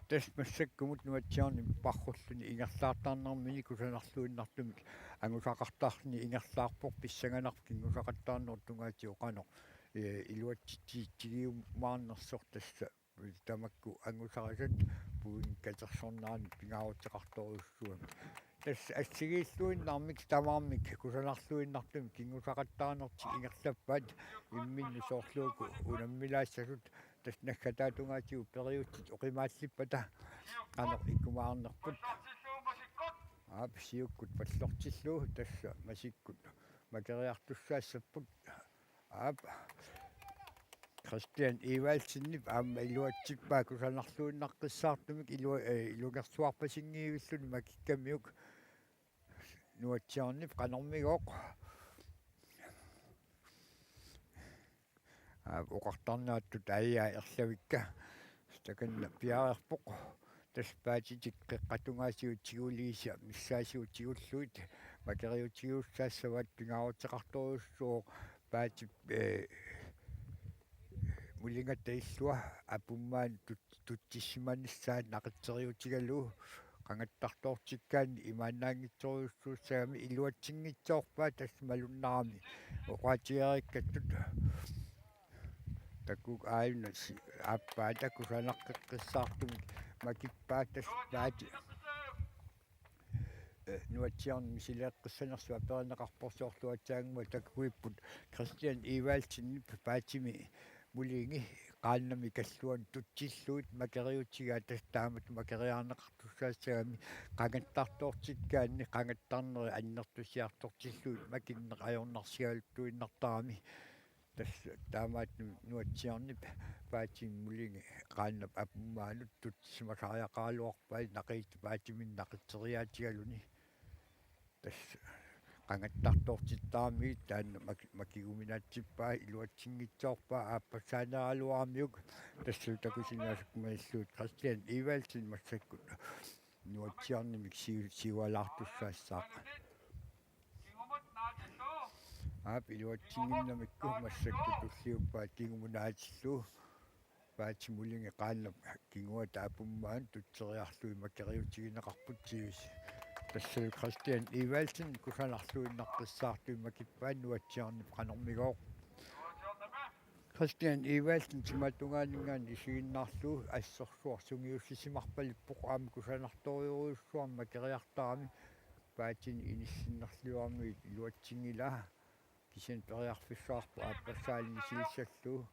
tassa massakkumut nuatsiarni parrulluni ingerlaartarnermini kusanarluinnartumik angusaqartarluni ingerlaarpoq pissanganarpoq kinngusaqattaarnerup tungaatigut qanoq, eh, iluatsitsigiumaarnersoq tassa tamakku angusarisat puigin katersornerannik pingaaruteqartorujussuugami. Tassa assigiilluinnarmik tamarmik kusanarluinnartumik kinngusaqattaarnertik ingerlappaat imminnut soorlu uku unammilaassasut tassa naggataatungaatigut periutsit oqimaallippata qanoq ikkumaarnerput. Aap, siukkut pallortillugu tassa masikkut makeriartussaassapput. Aap. Christian Evaldsenip aamma iluatsippaa kusanarluinnaqqissaartumik ilu-, eh, ilungersuarpasinngivilluni makikkamiuk nuatsiarnip qanormigooq. Aap, oqartarneratut aajaa erlavikka. Takanna piareerpoq. Tassa paatitik qeqqata tungaasigut tiguligisa missaasigut tigullugit makeriutigigussaassavaat pingaaruteqartorujussuuvoq paatip, eh, mulinga taillua apummaanut tut-, tutsissimanissaa naqitseriutigalugu qangattartoortikkaanni imaannaanngitsorujussuussagami iluatsinngitsoorpaa tassa malunnarami oqaatigereerikkattut. Takuuk aajuna si-, aappaata kusanaqqeqqissaartumik makippaa tassa paati, eh, nuatsiarni misileeqqissanersoq aperineqarpoq soorlu aatsaannguaq takuipput Christian Evaldsenip paatimi mulingi qaannami kalluani tutsillugit makeriutigaa tassa taamatut makeriarneqartussaassagami qangattartoortikkaanni qangattarneri annertusiartortillugit makinneq ajornarsigaluttuinnartarami. Tassa taamaattumik nuatsiarnip paatimi mulingi qaannap apummaanut tutsisimasariaqaraluarpai naqiit paatiminnut naqitseriaatigaluni. Tassa qangattartoortittaramigit taanna maki-, makiguminaatsippaa iluatsinngitsoorpaa aappassaaneraraluaramiuk. Tassa takusinnaasakkut malillugit Christian Evaldsen massakkut nuatsiarnimik siu-, siualaartussaassaaq. Aap, iluatsinnginnamikku massakkut tulliuppaat kingumut naatillugu. Paatip mulingi qaannap kinguata apummaanut tutseriarlugit makeriutigineqarput sivisi. Tassalu Christian Evaldsen kusanarluinnaqqissaartumik makippaa, Nuatsiornip qanormigooq. Christian Evaldsen timatungaaninngaanniit isiginnaarlugu assorsuaq sungiussisimarpaluppoq, aamma kusanartorujussuarmik makeriartarami paatini inissinnerlioramiuk iluatsinngilaa. Kisianni periarfissaqarpoq aappassaalinni silissallugu.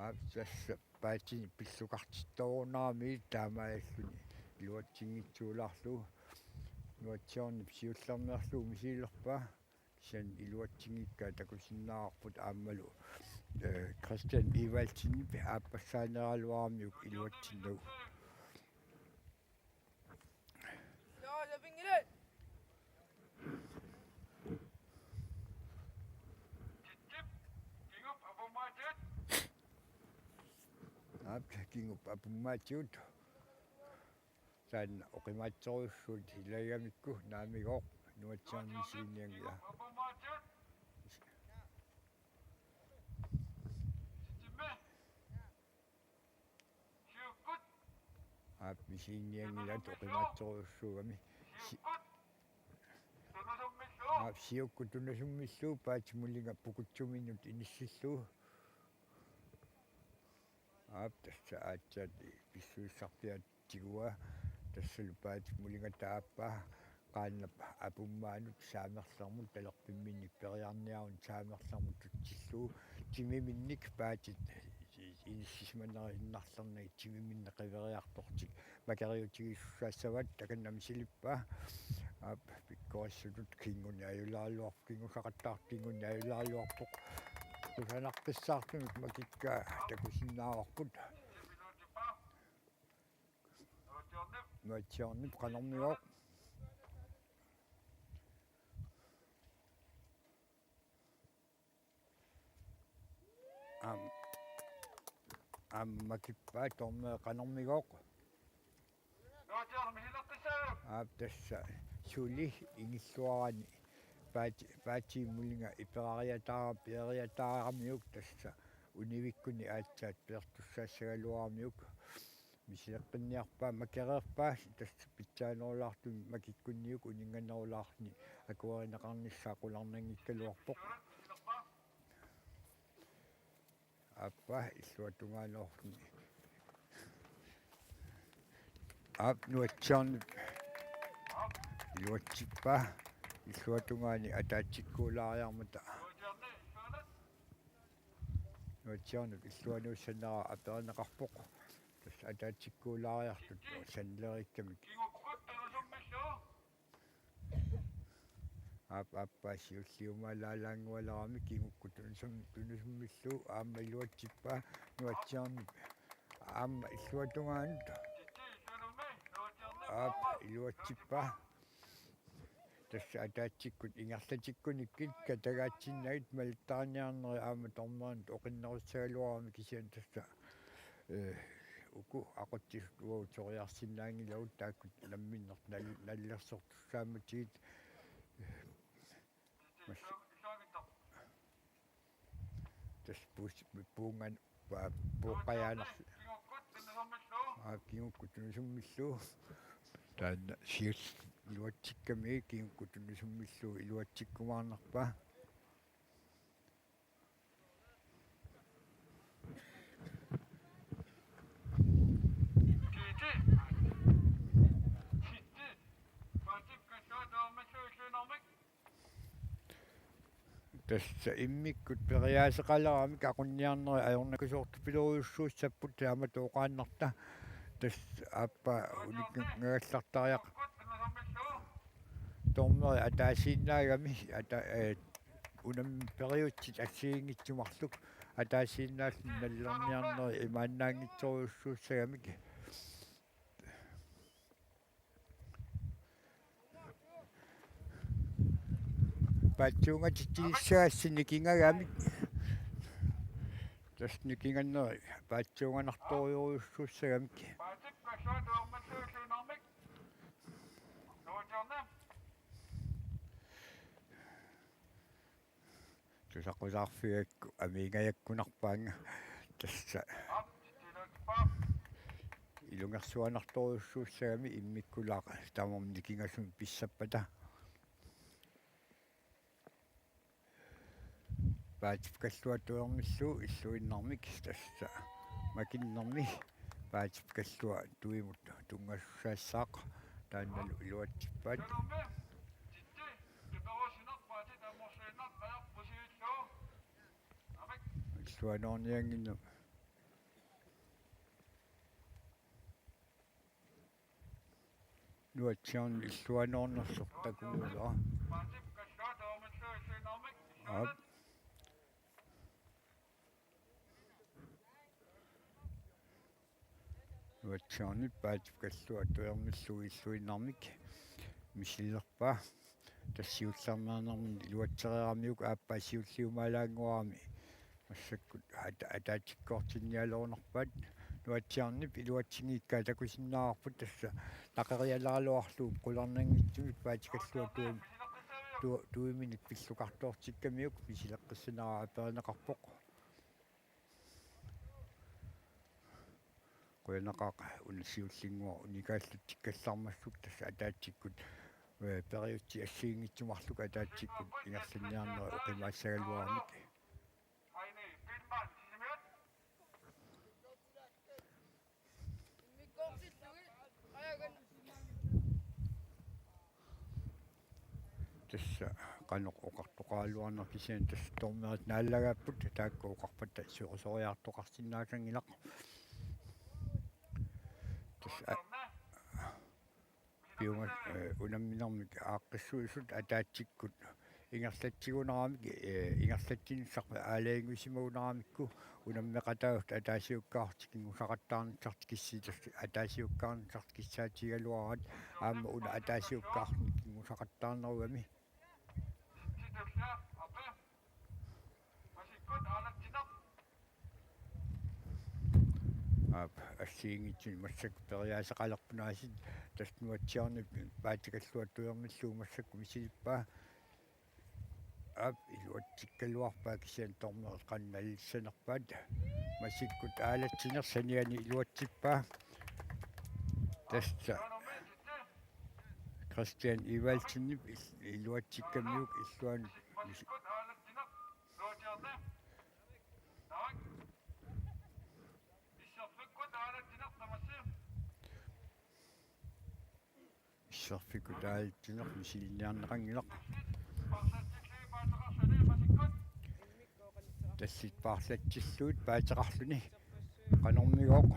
Aap, tassa paatini pillukartittoorunarami taamaalilluni iluatsinngitsuulaarlugu. Nuatsiornip siullermeerlugu misilerpaa. Kisianni iluatsinngikkaa takusinnaavarput aammalu, eh, Christian Evaldsenip aappassaaneragaluaramiuk iluatsinnagu. Aap, kingup apummaatigut. Taanna oqimaatsorujussuit ilagigamikku naamigooq, Nuatsiornip misiginnianngilaa. Aap, misiginnianngilaat oqimaatsorujussuugami. Si-, aap, siukkut tunasummillugu Paatip Mulinga pukutsuminut inissillugu. Aap, tassa aatsaat pissusissarpiaat tiguaa. Tassalu Paatip Mulingata aappaa qaannap apummaanut saamerlermut talerpimminnik periarniarunut saamerlermut tutsillugu timiminnik paatit inissisimaneriinnarlernagit timiminnik qiveriartortik makeriutigisussaassavaat, takanna misilippaa. Aap, pikkorissutut kingunik ajulaaraluarpoq, kingusaqattaartut kingunik ajulaaraluarpoq. Kusanaqqissaartumik makikkaa takusinnaavarput. Nuatsiornip qanormigooq. Aam-, aamma makippaa, dommeri qanormigooq. Aap, tassa suli ingilluarani Paati-, Paatip Mulinga iperariataa-, peeriataaramiuk, tassa univikkunni aatsaat peertussaassagaluaramiuk. Misileqqinniarpaa, makereerpaa, tassa pitsaanerulaartumik makikkunniuk uninnganerulaarluni akuerineqarnissaa qularnanngikkaluarpoq. Aappaa, illuatungaanoorluni. Aap, Nuatsiornip iluatsippaa, illuatungaani ataatsikkuulaariarmata. Nuatsiornip illuanuussannera aperineqarpoq. Tassa ataatsikkuulaariartut sandlerikkamik. Aap, aappaa, siulliumaalaalaanngualerami, kingukkut tunusum-, tunusummillugu aamma iluatsippaa, Nuatsiornip. Aamma illuatungaanut. Aap, iluatsippaa. Tassa ataatsikkut ingerlatikkunikkit katagaatsinnaat malittaarniarneri aamma dommerinut oqinnerussagaluarami, kisianni tassa, eh, uku aqutsisut uagut soriarsinnaanngilagut, taakkua namminneq nal-, nallersortussaammatigit. Mas-, tassa puus-, puungan-, pa-, puuqqajaanerlu. Aa, kingukkut tunusummillugu. Taanna siulleq iluatsikkami kingukkut tunusummillugu iluatsikkumaarnerpaa. Tassa immikkut periaaseqaleramik aqunniarneri ajornakusoortupilorujussuussapput, taamatut oqaannarta. Tassa aappaa uninngagallartariaqarpoq. Dommeri ataasiinnaagami, ata-, eh, unammi periutsit assigiinngitsut marluk ataasiinnaalluni nallerniarneri imaannaanngitsorujussuussagamik. Paatsuungatitsilissagassat nikingagamik. Tassa nikinganneri paatsuunganartorujussuussagamik. Tusaqqusaarfigigakku amiigajakkunarpaannga tassa. Ilungersuanartorujussuussagami immikkulaaq tamarmik nikingasumik pissappata. Paatip Kallua tuermillu illuinnarmik tassa makinnermi Paatip Kallua tuimut tunngasussaassaaq taannalu iluatsippaat. Illuanoorniannginnami. Nuatsiarni illuanoornersoq takunngilara. Aap. Nuatsiarni Paatip Kallua tuermillu illuinnarmik misilerpaa. Tassa siullernaarnermi iluatsereeramiuk aappaa siulliumaalaannguarami. Massakkut ata-, ataatsikkoortinnialerunarpaat. Nuatsiarnip iluatsinngikkaa takusinnaavarput tassa naqerialeraluarlugu qularnanngitsumik Paatip Kallua tuim-, tu-, tuiminik pillukartoortikkamiuk misileqqissaneraa aperineqarpoq. Qujanaqaaq una siullinnguaq unikaallatsikkallarmassuk tassa ataatsikkut, ee, periutsit assigiinngitsut marluk ataatsikkut ingerlanniarnerat oqimaassagaluaramik. Tassa qanoq oqartoqaraluarneq kisianni tassa dommerit naallagaapput taakku oqarpatta siurisoriartoqarsinnaasanngilaq. Tassa a-, piuma, ee, unamminermik aaqqissuisut ataatsikkut ingerlatsigunaramik, ee, ingerlatsinissaq aalajangiusimagunaramikku unammeqataasut ataasiakkaarlutik kinngusaqattaarnissartik kissi-, tassa ataasiakkaarnissartik kissaatigigaluaraat aamma una ataasiakkaarluni kinngusaqattaarnerugami. Aap, assigiinngitsunik massakkut periaaseqalerput aasiit tassa Nuatsiarnip Paatip Kallua tuermillu massakkut misilippaa. Aap, iluatsikkaluarpaa kisianni dommerit qanoq nalissanerpaat. Masikkut aalatsineq saniani iluatsippaa. Tassa Christian Evaldsenip il-, iluatsikkamiuk illuanut misi-, Isserfikkut aalatsineq misiliiniarneqanngilaq. Tallit paarlatsillugit paaseqarluni. Qanormigooq.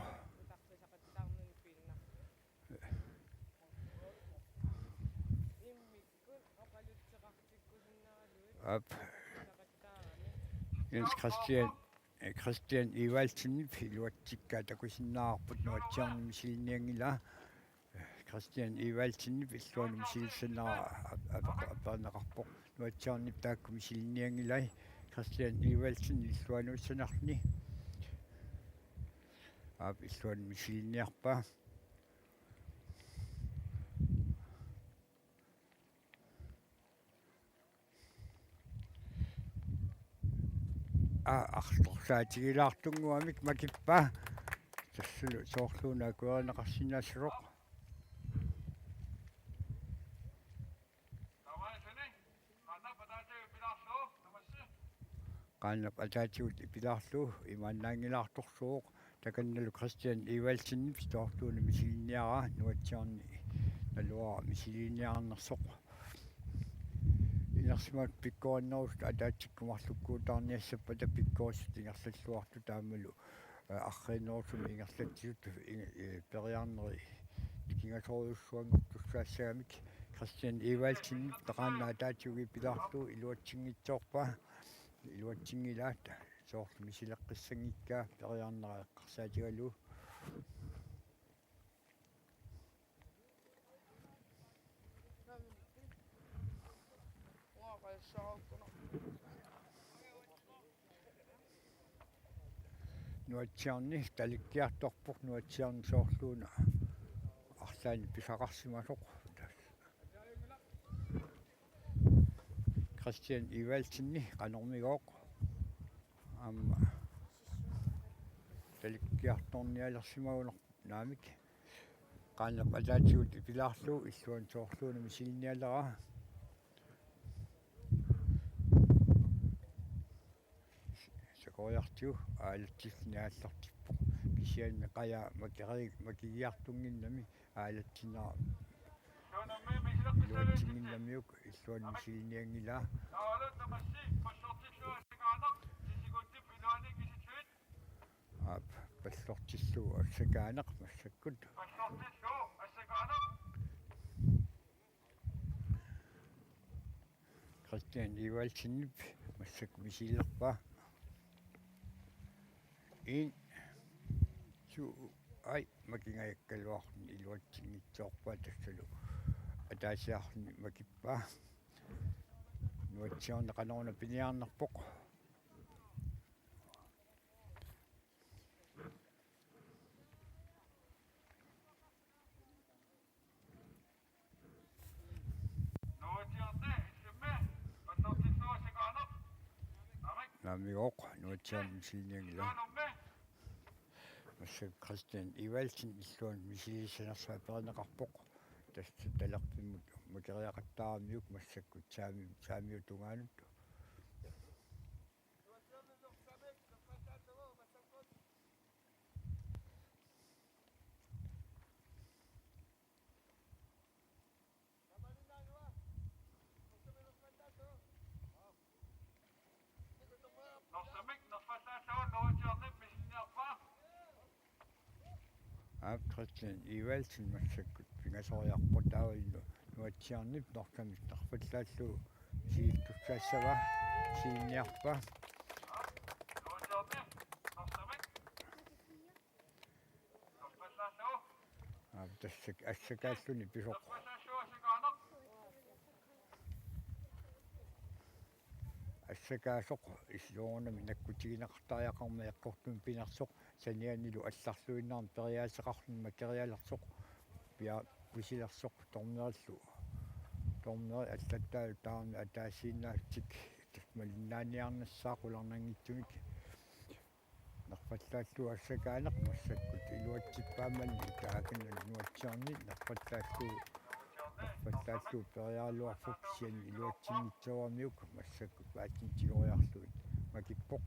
Aap. Jens Christian, eh, Christian Evaldsenip iluatsikkaa takusinnaavarput Nuatsiarni misiliinianngilaa. Christian Evaldsenip illuanut misilissannera ap-, ap-, aperineqarpoq. Nuatsiarnip taakku misiliinianngilai. Christian Evaldsen illuanuussanerluni. Aap, illuanut misiliiniarpaa. Aa, artorsaatigilaartunnguamik makippaa. Tassalu soorluuna akuerineqarsinnaassasoq. Qaannap ataatigut ipilaarlugu imaannaanngilaartorsuuvoq. Takannalu Christian Evaldsenip soorluuna misiliiniaraa Nuatsiarni naluara misiliiniarnersoq. Inersimasut pikkorinnerusut ataatsikkut marlukkuutaarniassappat pikkorissut ingerlalluartut taamalu, eh, arriinnerusumik ingerlatsisut ing-, eh, periarneri nikingasorujussuanngortussaassagamik Christian Evaldsenip taqaanna ataatigut ipilaarlugu iluatsinngitsoorpaa. Iluatsinngilaa soorlu misileqqissanngikkaa periarnera eqqarsaatigalugu. Nuatsiarni talikkiartorpoq, Nuatsiarni soorluuna arlaannik pisaqarsimasoq. Christian Evaldsenip qanormigooq aamma talikkiartornialersimagunarpoq naamik. Qaannap ataatigut ipilaarlugu illuanut soorluuna misiliinialera. Sakoriartigu aalatsilluni aallartippoq. Kisianni qajaa makeri-, makigiartunnginnami aalatsinnera iluatsinnginnamiuk illuanut misiliinianngilaa. Aap, pallortillugu assakaaneq massakkut. Christian Evaldsenip massakkut misilerpaa. En, to, ai, makingajakkaluarluni iluatsinngitsoorpaa tassalu. Ataasiarluni makippaa. Nuatsiorneq qanoruna piniarnerpoq. Naamigooq, nuatsiorneq misiliinianngilaa. Massakkut Christian Evaldsen illuanut misiliissanersoq aperineqarpoq. Tassa talerpimmut makeriaqattaaramiuk massakkut saami-, saamiup tungaanut. Aap, Christian Evaldsen massakkut pingasoriarpoq taavalu nuatsiornip Norsamik nerfallaallugu misiliittussaassavaa, misiliiniarpaa. Aap, tassa assakaalluni pisoq. Assakaasoq illuunami nakkutiginaqartariaqarmat eqqortumik pinersoq sanianilu allarluinnarni periaaseqarluni makerialersoq pia-, pisilersoq tornerillu. Torneri allattaalu taarmi ataasiinnaatsit tassa malinnaaniarnissaa qularnanngitsumik. Nerfallaallugu assakaaneq massakkut iluatsippaamani taakani nuatsiorni nerfallaallugu, nerfallaallugu periaraluarpoq kisianni iluatsinngitsooramiuk massakkut paatsintigoriarlugit makippoq.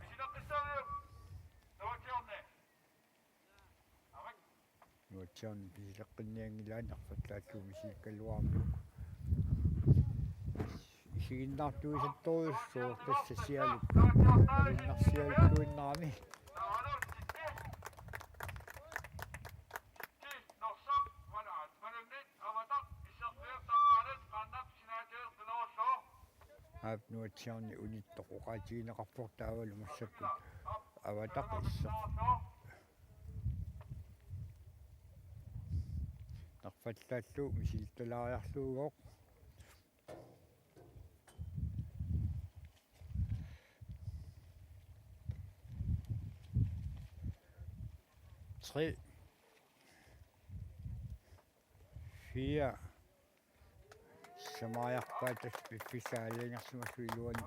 Nuatsiorneq pisileqqinnianngilaa nerfallaallugu misilikkaluaramiuk. Isiginnaartuisattorujussuuvoq tassa Sialuk malunnarsialluinnarami. Aap, nuatsiorneq unittoq oqaatigineqarpoq taavalu massakkut Avataq issoq. Nerfallaallugu misilittalaariarlugooq. Tre, fire. Samariarpaat tassa piffissaq aalajangersimasoq iluani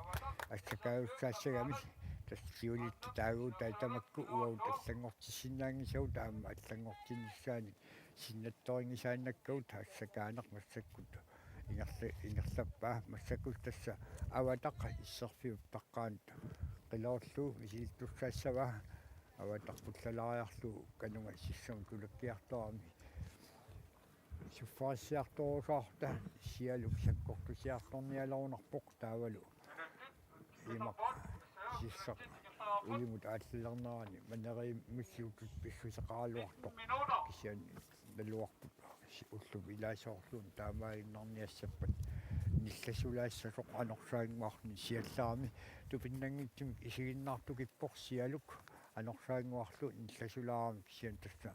assakaajussaassagamik. Tassa siulitta taaguutai tamakku uagut allanngortissinnaanngisagut aamma allanngortinnissaanik sinnattorinngisaannakkagut. Assakaaneq massakkut ingerla-, ingerlappaa massakkut tassa Avataq isserfiup taqqaanut qiloorlugu misilittussaassavaa. Avataq pullalaariarlugu kanunga sissamut tulakkiartorami suffarissiartorusaarta Sialuk sakkortusiartornialerunarpoq taavalu imaq sissaq ulimut aallalernerani maneriimmissutut pissuseqaraluartoq kisianni naluarput si-, ullup ilaasoorluunniit taamaaginnarniassappat nillasulaassasoq anorsaannguarluni siallerami tupinnanngitsumik isiginnaartukippoq Sialuk anorsaannguarlu nillasulaarami kisianni tassa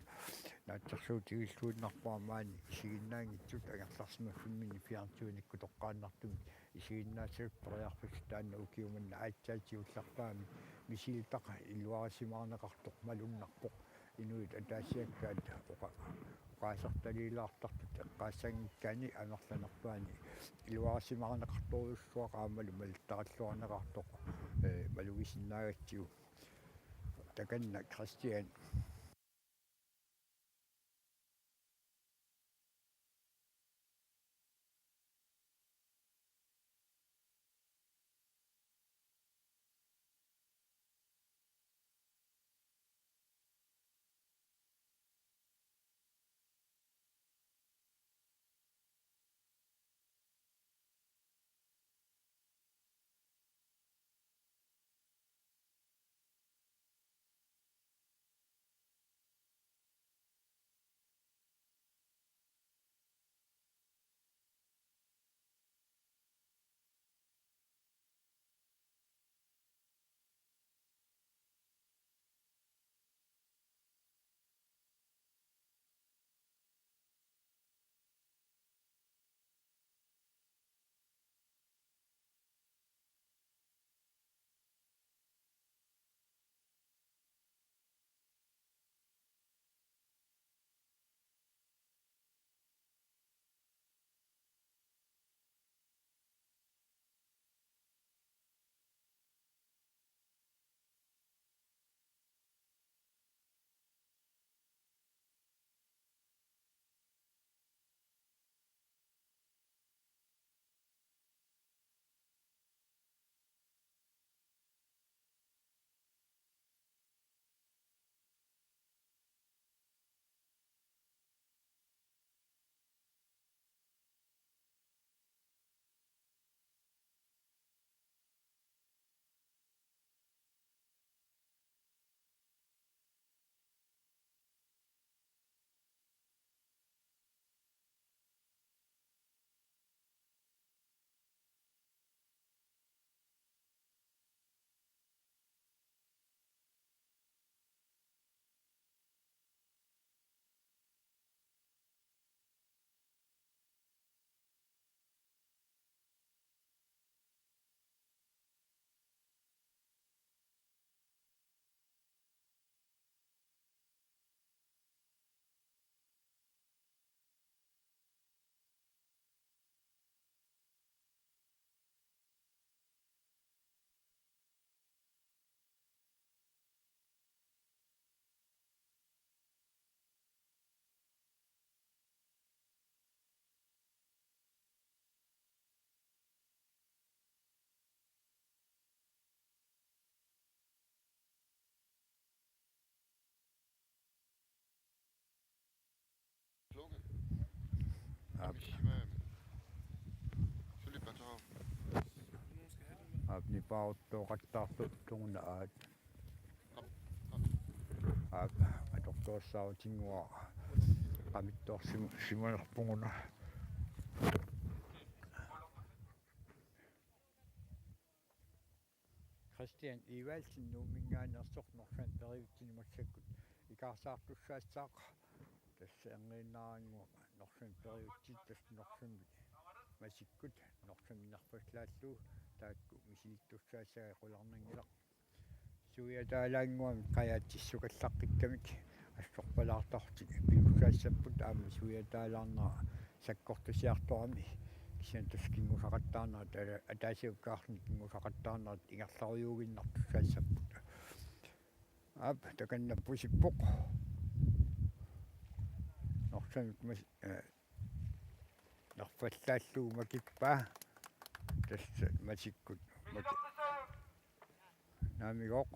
naatsorsuutigiilluinnarpara maani isiginnaanngitsut angerlarsimaffimminni fjernsynikkut toqqaannartumik isiginnaassasoq periarfissaq taanna ukiumanna aatsaat siullerpaamik misilitaq iluarisimaarneqartoq malunnarpoq inuit ataasiakkaat oqa-, oqaasertaliilaartartut eqqaassanngikkaanni amerlanerpaani iluarisimaarneqartorujussuaq aammalu malittaralluarneqartoq, ee, malugisinnaagatsigu. Takanna Christian. Paaruttoqattaartu tunguna aat. Aap, atortuassaarutinnguaq qamittoorsimu-, simanerpunguna. Christian Evaldsen Nuumminngaanneersoq Norsami periutsinni massakkut ikaarsaartussaassaaq. Tassa erniinnarannguaq Norsami periutsit tassa Norsami masikkut Norsami nerfallaallugu taakku misilittussaassagai qularnanngilaq. Suiataalaannguamik qajaatsissukallaqqikkamik assorpalaartartik pisussaassapput aamma suiataalaarnera sakkortusiartorami kisianni tassa kinngusaqattaarnerat ala-, ataasiakkaarluni kinngusaqattaarnerat ingerlarujuuginnartussaassapput. Aap, takanna pusippoq. Norsamik mas-, eh, nerfallaallugu makippaa. Tassa masikkut maki-, naamigooq.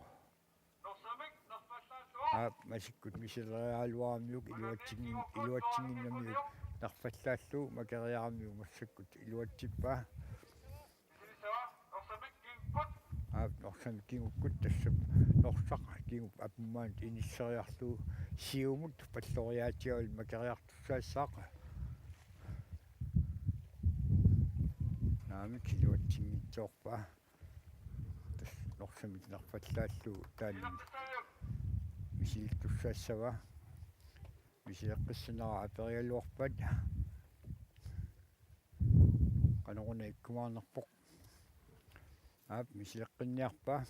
Aap, masikkut misileriaraluaramiuk iluatsinngin-, iluatsinngimmat nerfallaallugu makeriaramiuk massakkut iluatsippaa. Aap, Norsami kingukkut tassa Norsaq kingup apummaanut inisseriarlugu siumut palloriaatigavut makeriartussaassaaq. Naamik iluatsinngitsoorpaa. Tassa Norsamik nerfallaallugu taanna misilittussaassavaa. Misileqqissaanera aperigaluarpat qanoruna ikkumaarnerpoq. Aap, misileqqinniarpaa.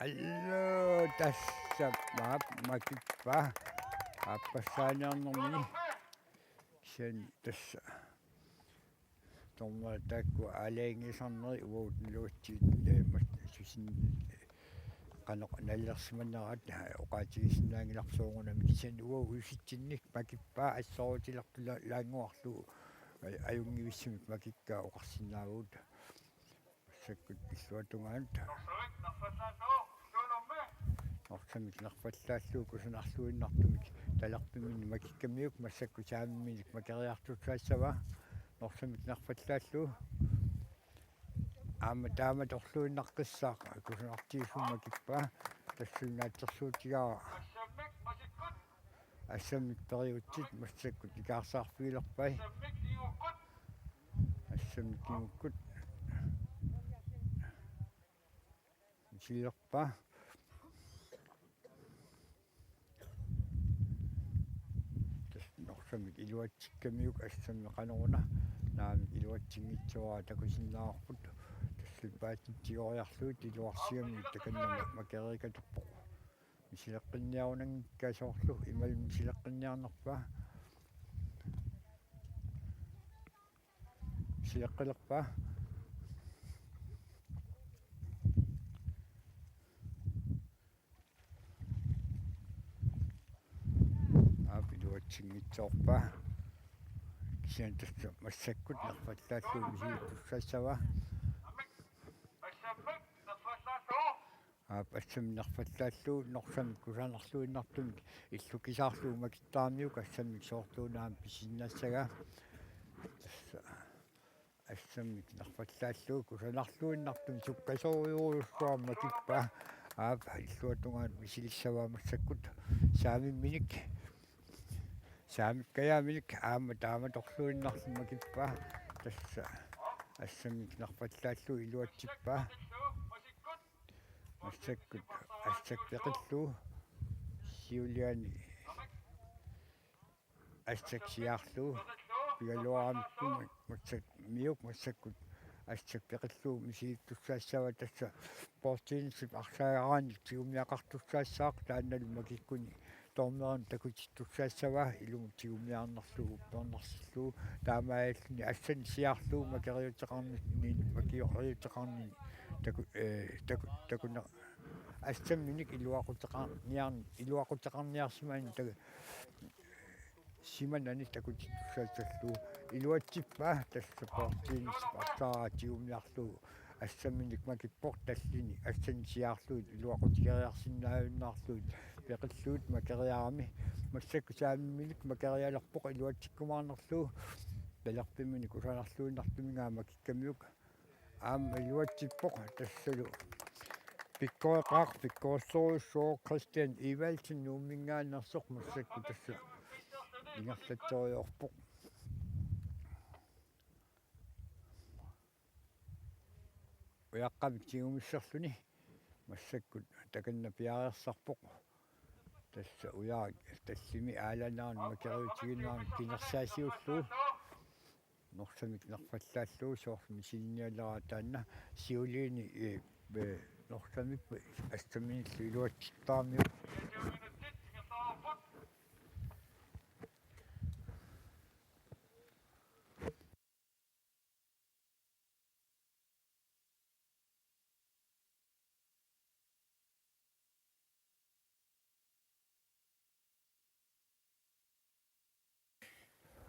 Allu, tassa aap makippaa. Aappassaaniarnermini. Kisianni tassa. Torma taakku aalajangiisarneri uagut iluatsigit, eh, mas-, susin-, eh, qanoq nalilersimanerat, eh, oqaatigisinnaanngilarput soorunami kisianni uagut usitsinnik makippaa assoruutilertulaannguarlugu, eh, ajunngivissumik makikkaa oqarsinnaavugut. Massakkut illuatungaanut. Norsamik nerfallaallugu kusanarluinnartumik talerpimmini makikkamiuk massakkut saamimminik makeriartussaassavaa. Norsamik nerfallaallugu. Aamma taama torluinnaqqissaaq kusanartigisumik makippaa. Tassuuna naatsorsuutigaara. Assammik periutsit massakkut ikaarsaarfigilerpai. Assammik kingukkut. Misilerpaa. Tassa Norsamik iluatsikkamiuk assammik qanoruna. Naamik iluatsinngitsoorpaa takusinnaavarput. Tassa paatitsigoriarlugit iluarsigamik takanna makeriikatuppoq. Misileqqinniarunanngikkaa soorlu imaluunniit misileqqinniarnerpaa. Misileqqilerpaa. Aap iluatsinngitsoorpaa. Kisianni tassa massakkut nerfallaallugu misilittussaassavaa. Aap, assammik nerfallaallugu Norsamik kusanarluinnartumik illukisaarlugu makittaramiuk assammik soorluuna aamma pisisinnaassagaa. Tassa assammik nerfallaallugu kusanarluinnartumik sukkasoorujussuarmik makippaa. Aap, illuatungaanut misilissavaa massakkut saamimminik. Saamikkajaaminik aamma taama torluinnarluni makippaa. Tassa assammik nerfallaallugu iluatsippaa. Massakkut assat peqillugu siuliani assat siaarlugu pigaluaramikku massak-, miuk massakkut assat peqillugu misilittussaassavaa. Tassa bordtennisip arsaagaraanni tigumiaqartussaassaaq taannalu makikkuni dommerinut takutittussaassavaa ilumut tigumiarnerlugu uppernarsarlugu taamaalilluni assanik siaarlugu makeriuteqarninni makeriuteqarninni taku-, eh, taku-, takuna-, assamminik iluaquteqarniarn-, iluaquteqarniarsimanermini taku-, simanani takutittussaassallugu iluatsippaa tassa bordtennisip arsaagara tigumiarlugu assamminik makippoq tallini assanik siaarlugit iluaqutigeriarsinnaajunnaarlugit peqillugit makeriarami massakkut saamimminik makerialerpoq iluatsikkumaarnerlugu Talerpimini kusanarluinnartuminnga makikkamiuk aamma iluatsippoq tassalu. Pikkoreqaaq, pikkorissorujussuuvoq Christian Evaldsen Nuumminngaanneersoq massakkut tassa ingerlatseriarpoq. Ujaqqamik tigumisserluni massakkut takanna piareersarpoq. Tassa Ujaaq tallimi aalanerani makeriutiginerani kinersaasiullugu. Norsamik nerfallaallugu soorlu misilinnialeraat taanna siuliini, eh, eh, Norsamik assamminillu iluatsittaramiuk.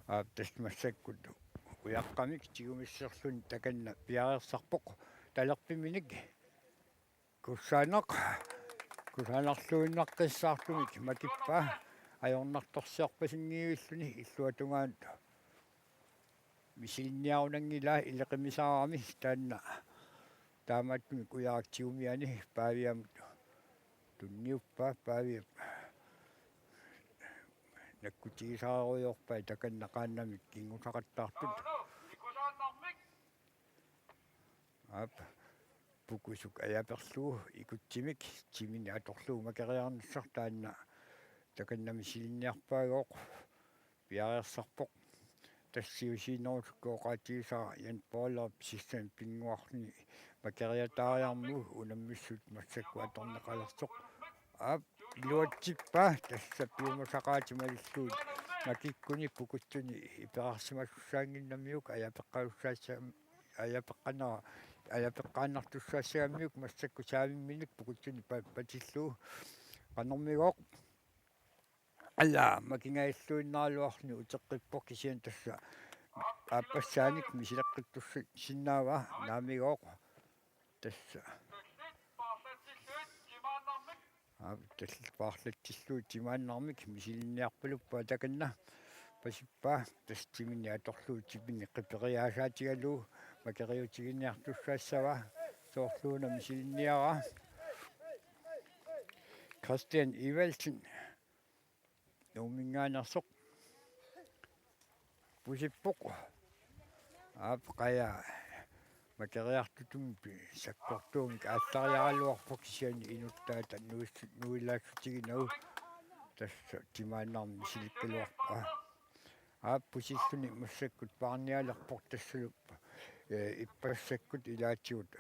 Aap, tassa massakkut Ujaqqamik tigumisserluni takanna piareersarpoq talerpiminik. Kusanaq, kusanarluinnartussaartumik makippaa ajornartorsiorpasinngivilluni illuatungaanut misilinniarunanngilaa ileqimisaarami taanna. Taamaattumik Ujaaq tigumiani Paaviamut tunniuppaa, Paaviap nakkutigisaarujoorpai takanna qaannamik kinngusaqattaartut. Aap, pukusuk ajaperlugu ikutsimik timini atorlugu makeriarnissaq taanna takanna misilinniarpaagooq piareersarpoq. Tassa siusiinerusukkuoqaatigisara Jan Paulip sissami pinnguarluni makeriataariarmagu unammissut massakkut atorneqalersoq. Aap, iluatsippaa tassa piumasaqaatit malillugit makikkuni pukutsuni iperarsimasussaannginnamiuk ajapeqqalussaassa-, ajapeqqanera-, ajapeqqaannartussaassagamiuk massakkut saavimminik pukutsuni pa-, patillugu qanormigooq. Alla, makingajalluinnaraluarluni uteqqippoq kisianni tassa aappassaanik misileqqittussinnaavaa naamigooq. Tassa. Aap, tassa paarlatsillugu timaannarmik misilinniarpaluppaa takanna. Pasippaa tassa timini atorlugu timini qiperiaasaatigalugu makeriutiginiartussaassavaa soorluuna misilinniaraa. Christian Evaldsen Nuumminngaanneersoq pusippoq. Aap, qaja makeriartutut sakkortuumik aallariaraluarpoq kisianni inuttaata nuis-, nuilaassutiginagit tassa timaannarmik misilikkaluarpaa. Aap, pusilluni massakkut paarnialerpoq tassalu, eh, ippassakkut ilaatigut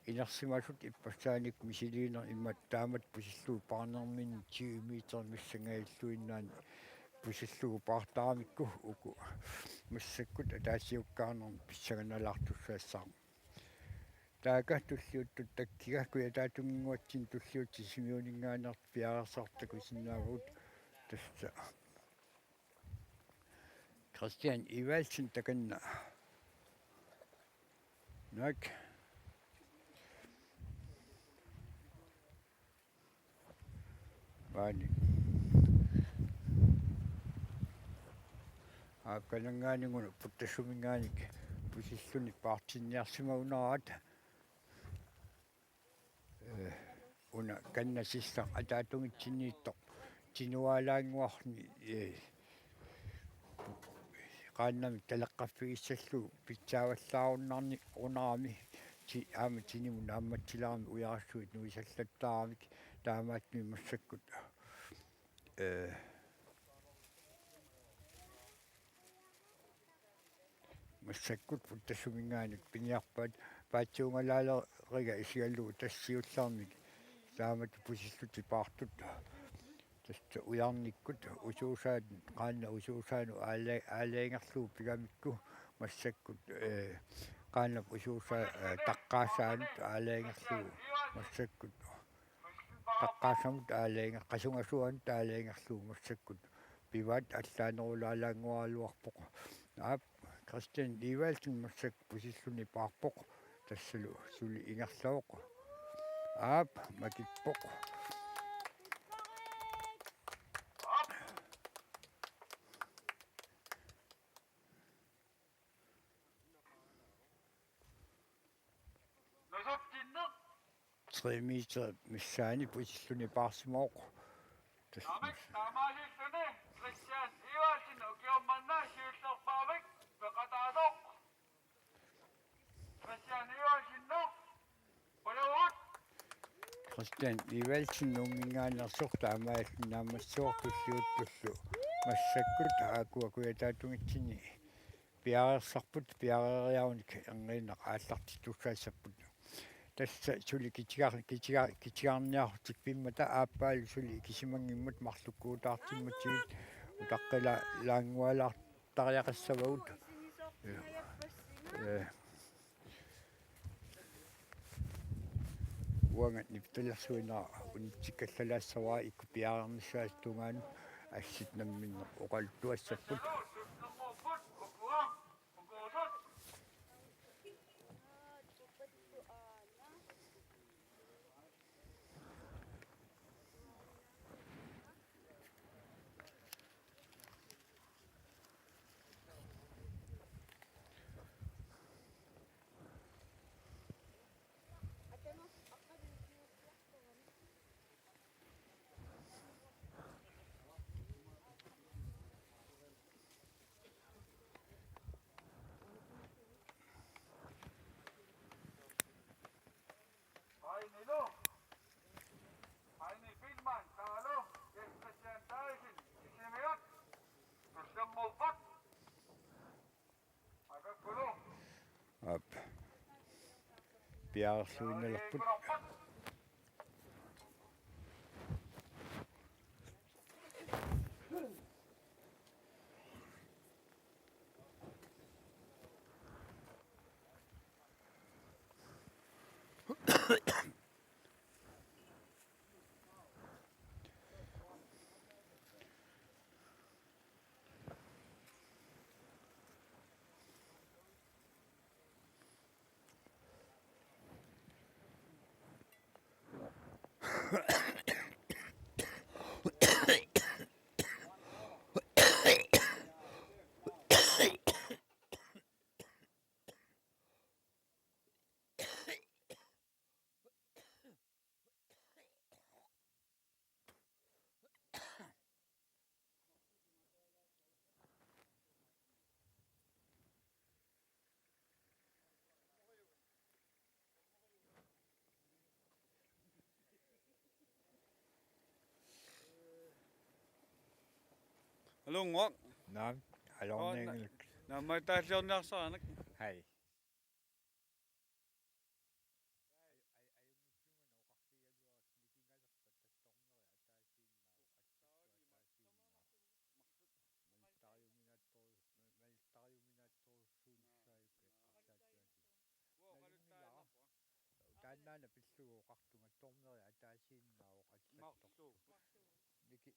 inersimasut ippassaanik misiliineq imaat taamatut pusillugu paarnerminni tyve meter missangajalluinnaani pusillugu paartaramikku uku massakkut ataasiakkaarnermik pissanganalaartussaassaaq. Taakku tulliuttut takkiga Kujataatunginnguatsinni tulliuttoq Sisimiuninngaanneersoq piareersartut takusinnaavagut tassa. Christian Evaldsen takanna. Naak. Maani. Aap, kananngaanniit una Puttassuminngaanniit pusilluni paartinniarsimagunaraat. Eh, una kannasissaq ataatungitsinniittoq tinuaalaannguarni, eh, qaannamik taleqqaffigissallugu pitsaavallaarunarni-, runarami ti-, aamma tinimut naammatsilerami ujarassuit nuisallattaaramik taamaattumik massakkut, eh, massakkut Puttassuminngaanniit piniarpaat paatsuungalaaleriga isigalugu tassa siullermik taamatut pusillutik paartut. Tassa ujarnikkut usuusaat, qaannap usuusaanut aala-, aalajangerlugu pigamikku massakkut, eh, qaannap usuusaa-, eh, taqqaasaanut aalajangerlugu massakkut taqqaasamut aalajanger-, qasungasuanut aalajangerlugu massakkut pivaat allaanerulaalaannguaraluarpoq. Aap, Christian Evaldsen massakkut pusilluni paarpoq. Tassalu suli ingerlavoq. Aap, makippoq. Tre meter missaani pusilluni paarsimavoq. Tassa. Taamaalilluni Christian Iversen ukioq manna siullerpaamik peqataavoq. Christian Iversen, Nuuk. Pajavut. Christian Iversen Nuumminngaanneersoq, taamaalilluni naammassivoq tulliuttullu massakkut aakkua kujataatungitsinni piareersarput, piareeriarunik erniinnaq aallartittussaassapput. Tassa suli kitigar-, kitigar-, kitigarniarlutik pimmata aappaalu suli ikisimanngimmat marlukkuutaartimmatigut utaqqilaanngualaartariaqassavagut. Ee. Uanga nipitalersuinera unitsikkallalaassavara ikku piareernissaata tungaanut, assit namminneq oqaluttuassapput. Ainilu. Aini Pilman, taavalu Jens Christian Davidsen, isimiut. Tulliuttut. Aap. Piareerluinnalerput. Alunnguaq. Naam, alunnguaq. Naammattaarniarsaraannak. Hai. Taannaana pillugu oqartunga torneri ataasiinnaavoq allattortoq. Marluk. Niki-,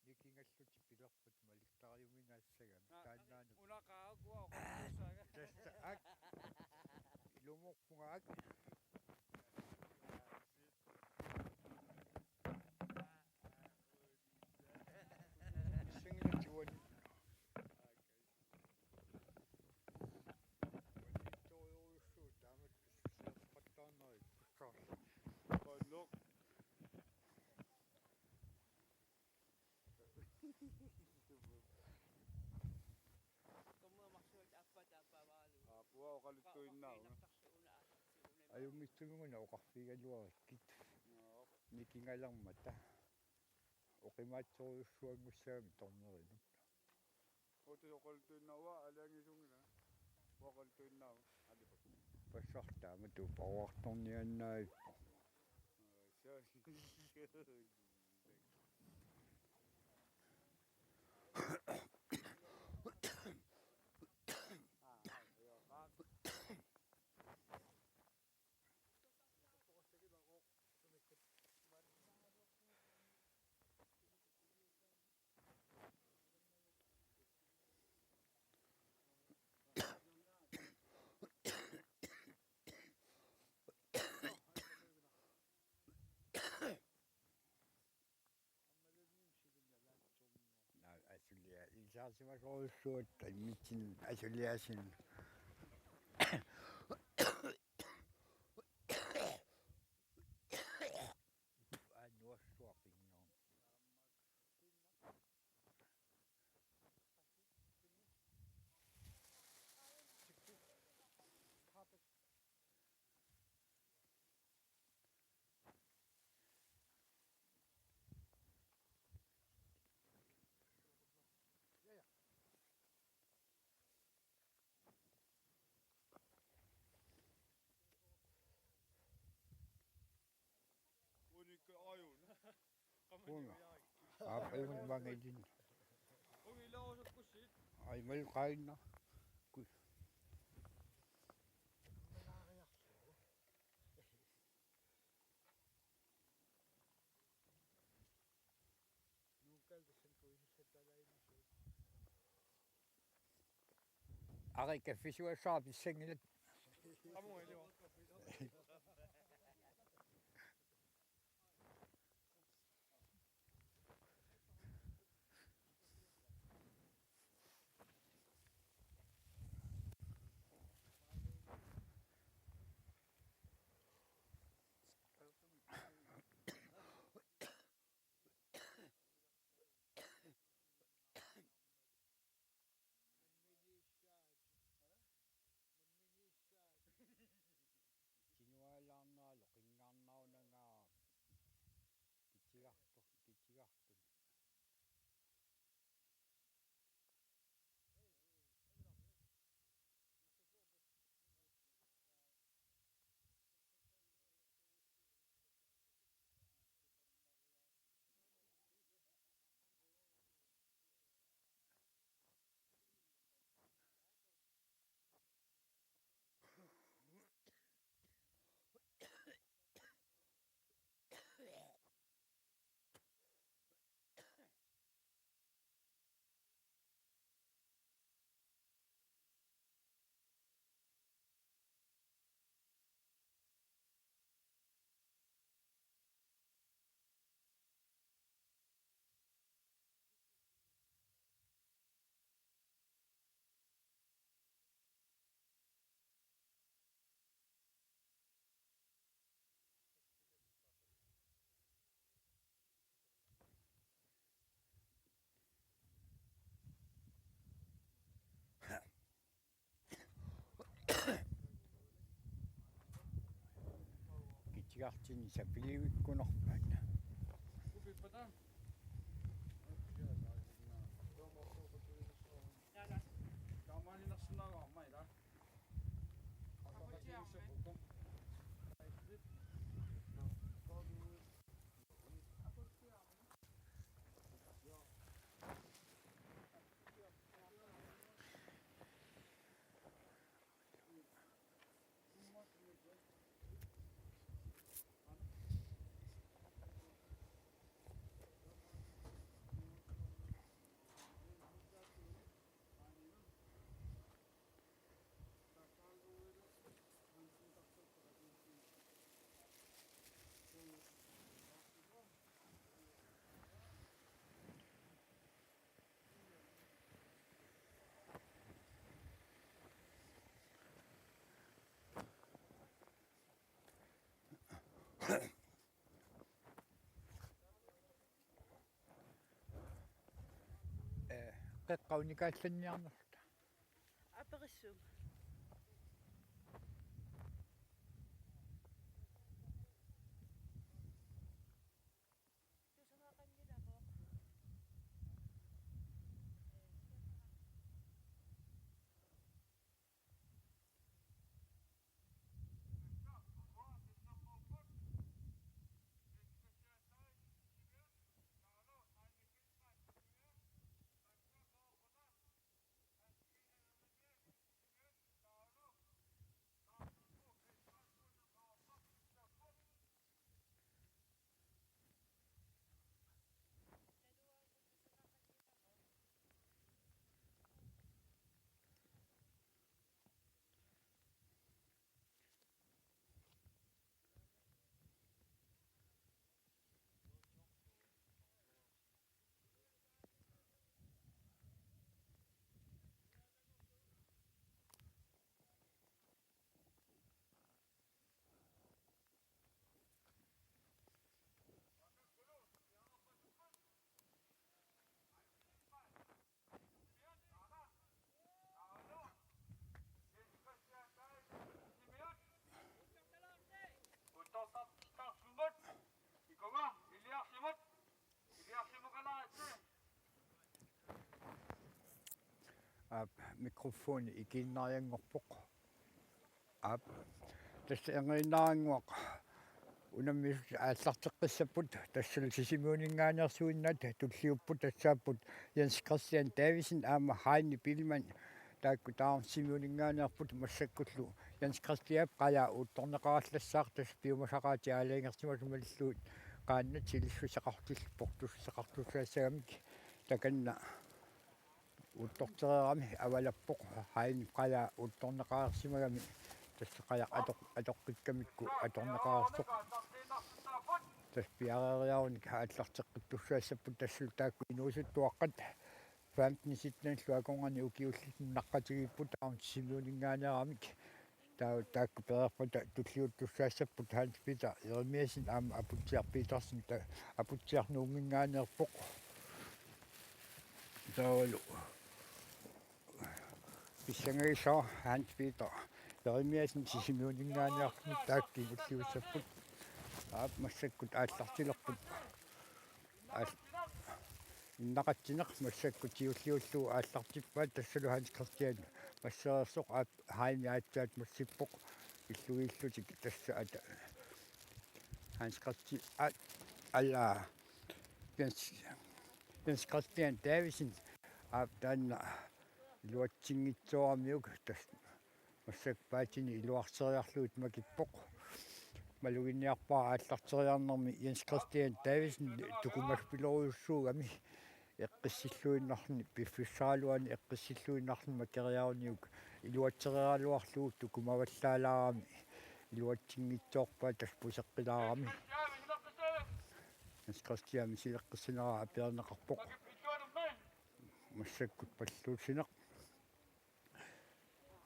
nikingallutik pilerput malittariuminaassagami. Aa, taannaana. Unaqaaq uanga oqartussaaga. Tassa ak. Ilumoorpunga ak. Singilat uani. Aap, uanga oqaluttuinnaavunga. Ajunngitsumik una oqarfigigaluarikkit. Joo. Nikingalermata. Oqimaatsorujussuanngussagami tornerinut. Uti oqaluttuinnaavunga, aalajangiisunngilanga. Oqaluttuinnaavunga, alipak. Passartaa matu paartorniannaavippoq. Aa, suu. Naa, asulia, ilisimasorujussuuvoq, immitsinnut asuliaasinnut. Aap, ajunngi maanga ilinni. Ai, mal qainna. Kui. Ari kaffisuassaaq pissanngilaq. Kinualaarnaalu qingaarnaarunanga kitigartu-, kitigartuni. Kitigartinni sapilivikkunarpaat. Ee, qeqqata unikaallanniarnerluta. Aperissuunga. Tusarnaaqanngilaq. Aap, mikrofoni ikiinnarianngorpoq. Aap, tassa erniinnarannguaq unammisut aallarteqqissapput, tassalu Sisimiuninngaanneersuinnaat tulliupput, tassaapput Jens Christian Davidsen aamma Heini Biilmann. Taakku taama Sisimiuninngaanneerput, massakkullu Jens Christianip qajaa uuttorneqarallassaaq, tassa piumasaqaatit aalajangersimasut malillugit qaannat silissuseqartussat portussuseqartussaassagamik takanna uuttortereerami avalappoq, Heinip qajaa uuttorneqareersimagami, tassa qajaq atoq-, atoqqikkamikku atorneqareersoq. Tassa piareeriarunik aallarteqqittussaassapput, tassalu taakku inuusuttuaqqat femten syttenillu akornanni ukiullit naqqatigiipput, aamma Sisimiuninngaanneeramik. Taa-, taakku pereerpata tulliuttussaassapput, Hans Peter Jeremiassen aamma Aputsiaq Petersen, ta-, Aputsiaq Nuumminngaanneerpoq. Taavalu pissangagisara Hans Peter Jeremiassen Sisimiuninngaanneerluni, taakku kingulliussapput. Aap, massakkut aallartilerput. Aal-, innaqatsineq massakkut siulliullugu aallartippaat, tassalu Hans Christian massereersoq, aap, Heini aatsaat massippoq illugiillutik, tassa ata Hans Christi-, a-, ala, Jens, Jens Christian Davidsen, aap, taanna iluatsinngitsooramiuk, tassa massakkut paatini iluarseriarlugit makippoq. Maluginiarpara aallarteriarnermi Jens Christian Davidsen tukumaspilorujussuugami eqqissilluinnarluni, piffissaraluani eqqissilluinnarluni makeriaruniuk iluatsereeraluarlugu tukumavallaalaarami iluatsinngitsoorpaa, tassa puseqqilaarami. Jens Christian misileqqissaneraa aperineqarpoq. Massakkut palluussineq.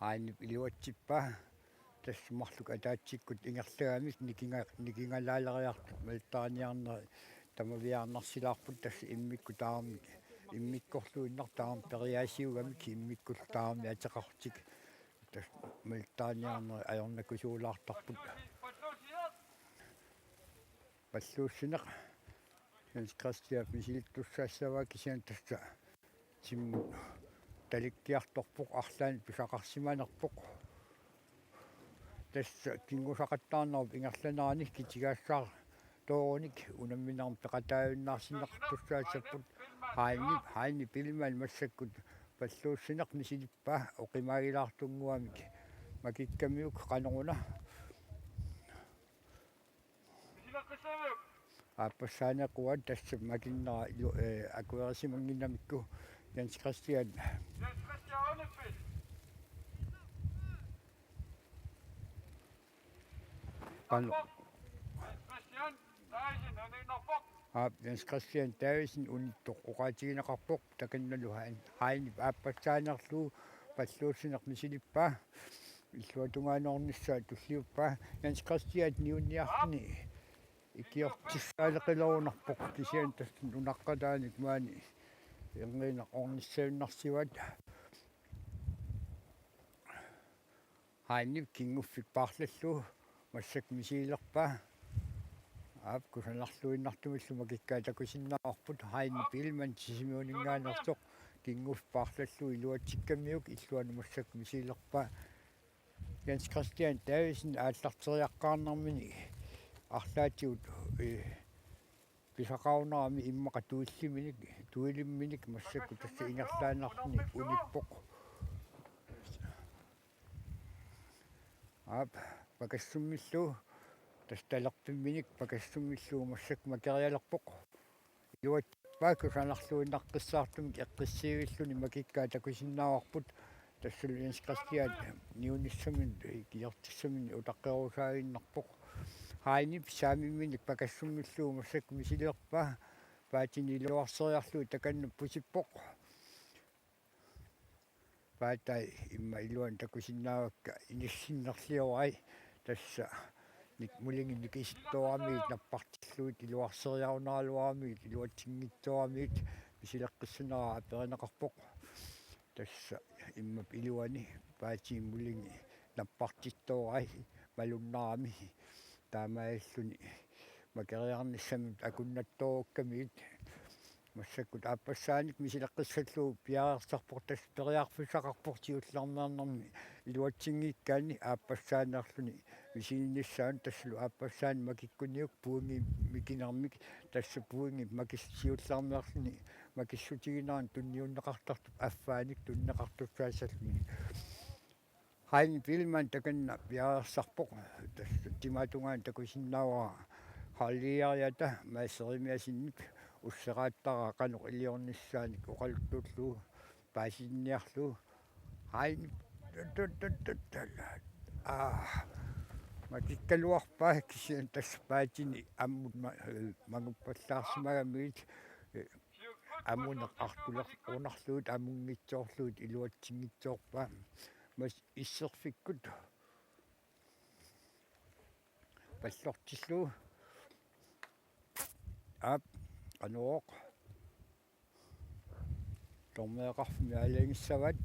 Heinip iluatsippaa. Tassa marluk ataatsikkut ingerlagamik nikinga-, nikingalaaleriartut maltaaniarneri tamaviaarnarsilaarput, tassa immikkut taarmik, immikkorluinnaq taarmik periaasiugamik immikkullu taarmik ateqarlutik. Tassa maltaaniarneri ajornakusuulaartarput. Palluussineq. Jens Christian misilittussaassavaa, kisianni tassa timmut talikkiartorpoq, arlaannik pisaqarsimanerpoq. Tassa kinngusaqattaarnerup ingerlanerani kitigaassaartoorunik unamminermi peqataajunnaarsinneqartussaassapput. Heini, Heini Biilmann massakkut palluussineq misilippaa oqimaagilaartunnguamik makikkamiuk, qanoruna. Aappassaanequat tassa makinnera ilu-, ee, akuerisimannginnamikku. Jens Christian. Qano-, aap, Jens Christian Davidsen unittoq oqaatigineqarpoq, takannalu Hein-, Heinip aappassaanerlugu palluussineq misilippaa. Illuatungaaneernissaa tulliuppaa. Jens Christian niunniarluni ikiortissaaleqilerunarpoq, kisianni tassa nunaqqataanik maani erniinnaq ornissaannarsivat. Heinip kinnguffik paarlallugu massakkut misilerpaa. Aap, kusanarluinnartumillu makikkaat takusinnaavarput. Heini Biilmann Sisimiuninngaanneersoq, kinnguffik paarlallugu iluatsikkamiuk, illuanut massakkut misilerpaa. Jens Christian Davidsen aallarteriaqqaarnermini arlaatigut, ee, pisaqarunarami immaqa tuilliminik, tuilimminik massakkut tassa ingerlaannarluni unippoq. Aap, pakassummillu, tassa talerpimminik pakassummillu massakkut makerialerpoq. Iluatsippaa, kusanarluinnaqqissaartumik eqqissiivilluni makikkaat takusinnaavarput. Tassalu Jens Christian niunissaminut, ikiortissaminut utaqqerusaaginnarpoq. Heinip saamimminik pakassummillu massakkut misilerpaa. Paatini iluarseriarlugu takanna pusippoq. Paatai immaqa iluanut takusinnaavakka inissinnerliorai, tassa nik-, mulingi nikisittooramiit nappartillugit iluarseriarunaraluaramiit iluatsinngitsooramiit misileqqissaneraa aperineqarpoq. Tassa immap iluani paatiit mulingi nappartittoorai malunnarami, taamaalilluni makeriarnissamut akunnattoorukkamigit. Massakkut aappassaanik misileqqissallugu piareersarpoq, tassa periarfissaqarpoq siullermeernermi iluatsinngikkaanni aappassaaneerluni misilinnissaanut tassalu aappassaanik makikkuniuk puingi mikinermik, tassa puingi makis-, siullermeerluni makissutigineranut tunniunneqartartup affaanik tunineqartussaassalluni. Heini Biilmann takanna piareersarpoq, tassa timaatungaanut takusinnaavara Karl Eriata Mads Jeremiassenip usseraattaraq qanoq iliornissaanik oqaluttuullugu paasitinniarlugu. Heini, tut, tut, tut, tut, aa, makikkaluarpaa kisianni tassa paatini ammut ma-, manguppallaarsimagamigit, amuneq artulerunarlugit, amunngitsoorlugit iluatsinngitsoorpaa. Mas isserfikkut pallortillugu. Aap, qanoq. Dommeriaqarfimmi aalajangissavat.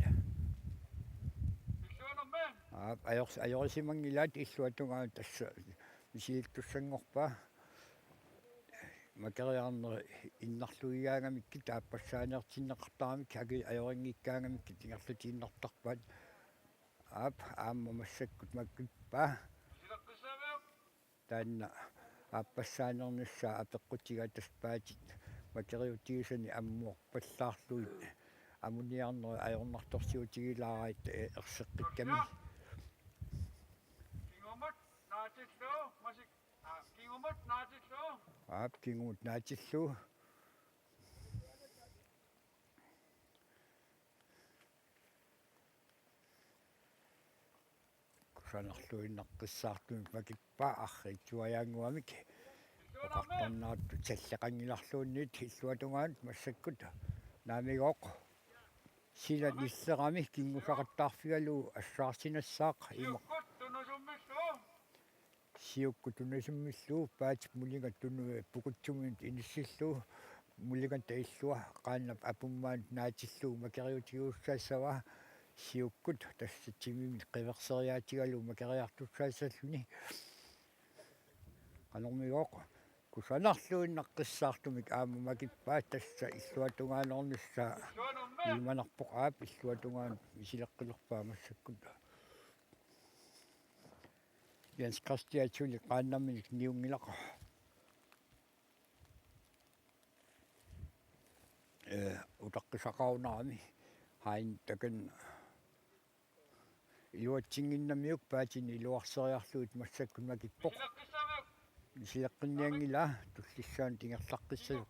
Aap, ajors-, ajorisimanngilaat illuatungaanut tassa misilittussanngorpaa. Makeriarnerit innarluigaangamikkit aappassaaneertinneqartaramik aki-, ajorinngikkaangamikkit ingerlatiinnartarpaat. Aap, aamma massakkut makippaa. Taanna aappassaanernissaa apeqqutigaat tassa paatit makeriutigisani ammuarpallaarlugit amuniarnerit ajornartorsiutigilaaraat, eh, erseqqikkami. Kingumut naatillugu, masik-, aa, kingumut naatillugu. Aap, kingumut naatillugu. Kusanarluinnaqqissaartumik makippaa arriitsuajaannguamik. Oqartarnerattut salleqanngilarluunniit illuatungaanut massakkut naamigooq. Sila nillerami kinngusaqattaarfigalugu assaarsinassaaq ima. Siukkut tunisummillugu paatip mulinga tunu-, pukutsuminut inissillugu mulinga taillua qaannap apummaanut naatillugu makeriutigisussaassavaa. Siukkut tassa timimit qiverseriaatigalugu makeriartussaassalluni. Qanormigooq kusanarluinnaqqissaartumik aamma makippaa tassa illuatungaanernissaa ilimanarpoq aap illuatungaanut misileqqilerpaa massakkut. Jens Christian suli qaannaminik niunngilaq. Eh, utaqqisaqarunarami. Heini takanna iluatsinnginnamiuk paatini iluarseriarlugit massakkut makippoq. Misileqqinnianngilaa tullissaanut ingerlaqqissasoq.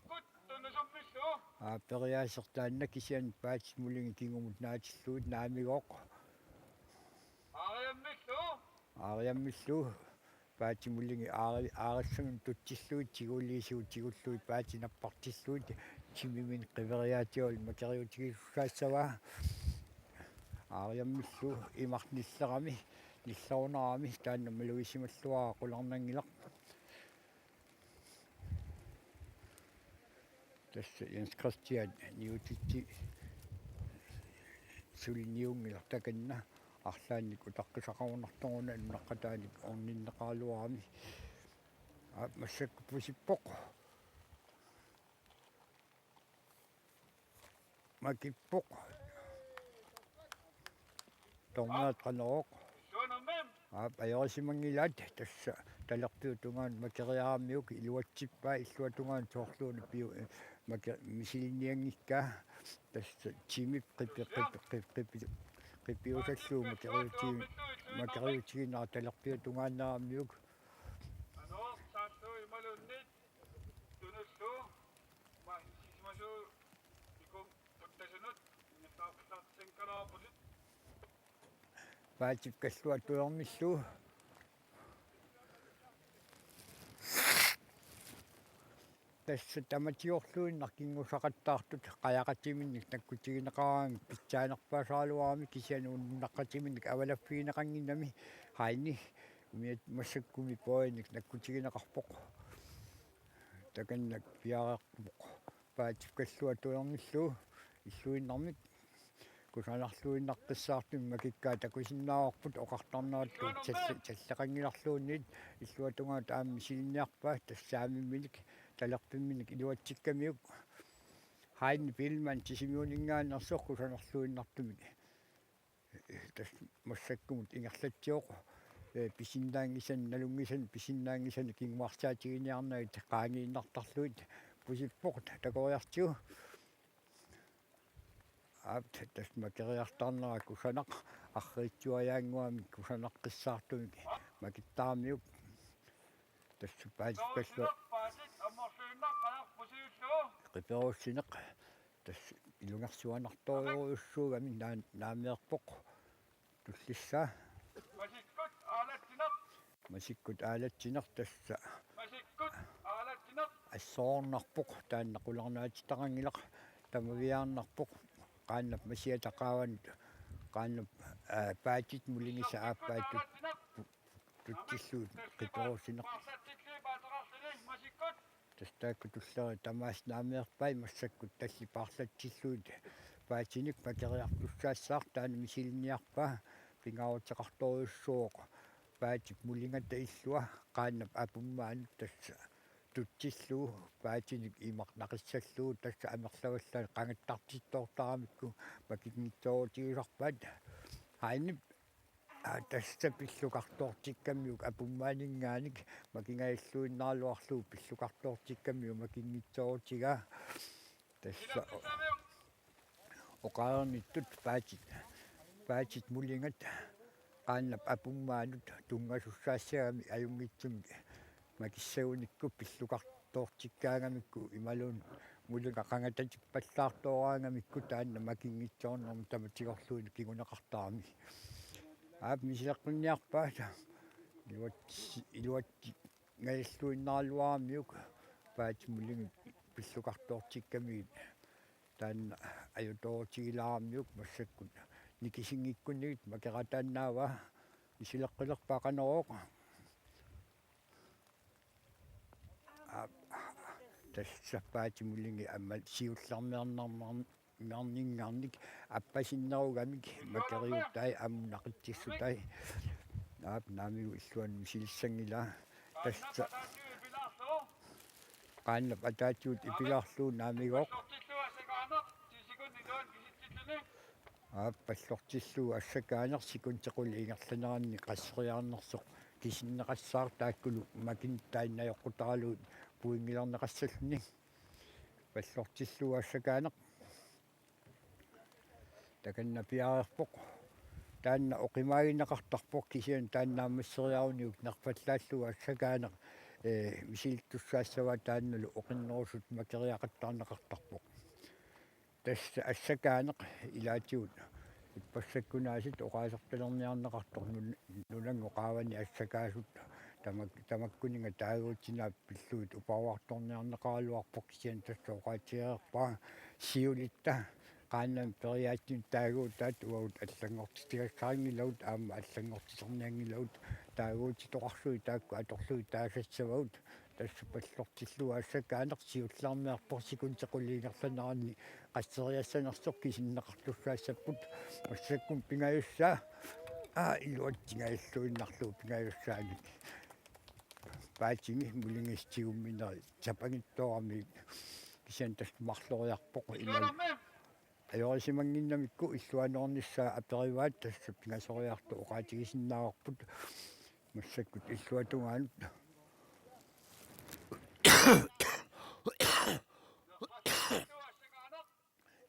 Aa, periaaseq taanna kisianni paatit mulingi kingumut naatillugit naamigooq. Aariammillu. Paatit mulingi aari-, aarissaminut tutsillugit tiguliisigut tigullugit paatit nappartillugit timiminik qiveriaatigalugu makeriutigisussaassavaa. Aariammillu imaq nillerami, nillerunarami taanna malugisimalluaraq qularnanngilaq. Tassa Jens Christian niutitsi suli niunngilaq takanna arlaannik utaqqisaqarunartoruna nunaqqataanik orninneqaraluarami. Aap, massakkut pusippoq. Makippoq. Tornaat qanorooq. Aap, ajorisimanngilaat tassa talerpiup tungaanut makeriaramiuk iluatsippaa illuatungaanut soorluuna piu-, eh, maki-, misilinnianngikkaa tassa timip qipi-, qipi-, qipi-, qipi-, qipiusallugu makeriuti-, makeriutiginera talerpiup tungaannaaramiuk. Tunullu, ma-, sisimasu, ikum, uttasunut, ingerlaartartinkaluarputit. Paatip kalluattulermillu. Tassa tamatiorluinnaq kinngusaqattaartut qajaqatiminnik nakkutigineqaraangat pitsaanerpaasaraluarami kisianni unnunaqqatiminnik avalaffigineqannginnami Heini umiat massakkumi poinnik nakkutigineqarpoq. Takanna piareerpoq. Paatip kalluattulermillu illuinnarmik kusanarluinnaqqissaartumik makikkaat takusinnaavarput oqartarnerattut talle-, talleqanngilarluunniit illuatungaanut aamma misilinniarpaa tassaamimminik talerpimminik iluatsikkamiuk Heini Biilmann Sisimiuninngaanneersoq kusanarluinnartumik. Tassa massakkumut ingerlatsivoq. ee, pisinnaanngisanik, nalunngisanik pisinnaanngisanik kinguarsaatiginiarnagit qaangiinnartarlugit pusippoq takoriartigu. Aap, tassa makeriartarnera kusanaq, arriitsuajaannguamik kusanaqqissaartumik makittaramiuk. Tassa paatipallua qiperussineq. Tassa ilungersuanartorujussuugami naa-, naammeerpoq. Tullissaa. Masikkut aalatsineq. Masikkut aalatsineq tassa. Masikkut aalatsineq. Assoornarpoq, taanna qularnaatitaqanngilaq, tamaviaarnarpoq. Qaannap masiata qaavanut, qaannap, aa, paatit mulingisat aappaattut tutsillugu qiperussineq. Tassa taakku tullerit tamaasa naammeerpai, massakkut tallit paarlatsillugit paatinik makeriartussaassaaq, taanna misilinniarpaa, pingaaruteqartorujussuuvoq paatip mulingata illua qaannap apummaanut tassa tutsillugu paatinik imaq naqissallugu, tassa amerlavallaat qangattartittoortaramikku makinngitsoorutigisarpaat. Hainip, aa, tassa pillukartoortikkamiuk apummaaninngaanniit makingajalluinnaraluarlugu pillukartoortikkamiuk makinngitsoorutigaa. Tassa o-, oqareernittut paatit, paatit mulingat qaannap apummaanut tunngasussaassagami ajunngitsumik makissagunikku pillukartoortikkaangamikku imaluunniit mulinga qangatatippallaartooraangamikku taanna makinngitsoornermut tamatigorlugit kinguneqartarami. Aap, misileqqinniarpaat iluatsi-, iluatsi- ngajalluinnaraluaramiuk paatit mulingat pillukartoortikkamigit taanna ajutoorutigilaaramiuk, massakkut nikisinngikkunnagit makerataannaavaa, misileqqilerpaa Qanorooq. Aa, tassa paatit mulingit aamma siullermeernermar- meerninngarnik appasinnerugamik makeriutai aamma naqitsissutai. Aap, naamigut illuanut misilissanngilaa. Tassa qaannap ataatsigut ipilaarlugu naamigooq. Aap, pallortillugu assakaaneq sekuntit qulit ingerlaneranni qasseriarnersoq kisinneqassaaq, taakkulu makinit taanna ajoqqutaralugit pointilerneqassalluni. Pallortillugu assakaaneq. Takanna piareerpoq. Taanna oqimaagineqartarpoq, kisianni taanna naammasseriaruniuk nerfallaallugu assakaaneq, ee, misilittussaassavaa, taannalu oqinnerusut makeriaqattaarneqartarpoq. Tassa assakaaneq ilaatigut ippassakkunaasiit oqaasertalerniarneqartoq nun-, nunanngooq qaavani assakaasut tamak-, tamakkuninnga taaguutinaap pillugit uparuartorniarneqaraluarpoq, kisianni tassa oqaatigereerpara siulitta qaannamik periaatsinik taaguutaat uagut allanngortitigassaanngilagut aamma allanngortiternianngilagut, taaguutitoqarlugit taakku atorlugit taasassavagut. Tassa pallortillugu assakaaneq siullermeerpoq, sekuntit qulit ingerlaneranni qasseriassanersoq kisinneqartussaassapput, massakkut pingajussaa, aa, iluatsingajalluinnarlugu pingajussaanik. Paatini mulingisut tigumminerit sapanngitsooramiuk, kisianni tassa marloriarpoq imaluunniit ajorisimannginnamikku illuanoornissaa aperivaat, tassa pingasoriartut oqaatigisinnaavarput massakkut illuatungaanut.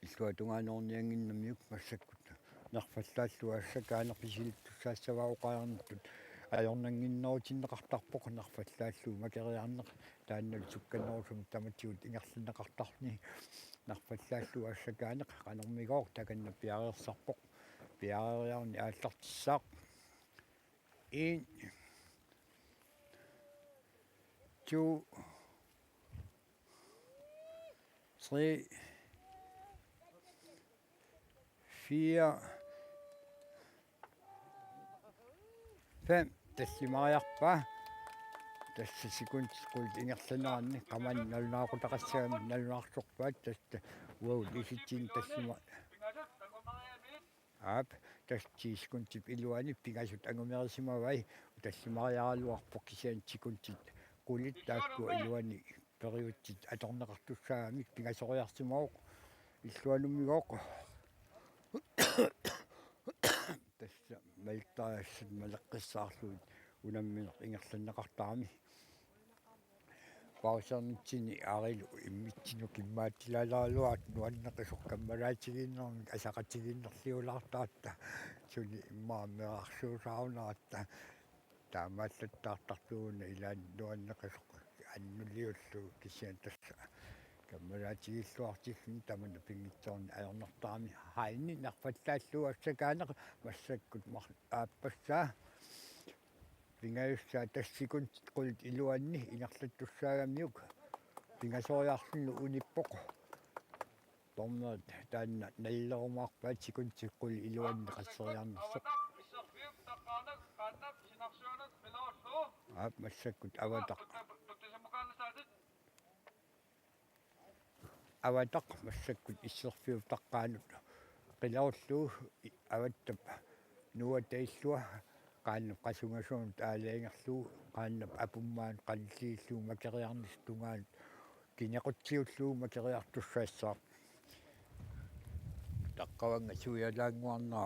Illuatungaanoorniannginnamiuk massakkut nerfallaallugu assakaaneq misilittussaassavaa oqareernittut ajornannginnerutinneqartarpoq nerfallaallugu makeriarneq, taannalu sukkanerusumik tamatigut ingerlanneqartarluni. Nerfallaallugu assakaaneq qanormigooq, takanna piareersarpoq, piareeriaruni aallartissaaq. En, to, tre, fire, fem. Tallimariarpaa. Tassa sekuntit qulit ingerlaneranni qamani nalunaaqutaqassagami nalunaarsorpaat, tassa uagut isitsinnut tallima-, aap, tassa ti sekundip iluani pingasut angumerisimavai, tallimariaraluarpoq, kisianni sekuntit qulit taakku iluani periutsit atorneqartussaagamik pingasoriarsimavoq. Illuanummigooq. Tassa malittariassat maleqqissaarlugit unammineq ingerlanneqartarami. Pausernittini aarilu immitsinnut kimmaattilalaarluartoq nuanneqisoq kammalaatigiinnermik asaqatigiinnerliulaartaratta suni immaqa meerarsuusaarunaratta taamaallattaartartuuna ilaanni nuanneqisoq annuliullugu kisianni tassa kammalaatigiilluartilluni tamanna pinngitsoorani ajornartarami. Haanni nerfallaallugu assakaaneq massakkut mar-, aappassaa pingajussaa tassa sekundit qulit iluanni ingerlattussaagamiuk pingasoriarluni unippoq. Tornerit taanna nalerumaarpaat sekundit qulit iluanni qasseriarnersoq. Aap, massakkut Avataq. Avataq massakkut isserfiup taqqaanut qilerullugu i-, Avattap nuuata illua qaannap qasungasuunut aalajangerlugu qaannap apummaanut qanilliillugu makeriarnissap tungaanut kinequtsiullugu makeriartussaassaaq. Taqqavannga suialaannguarnera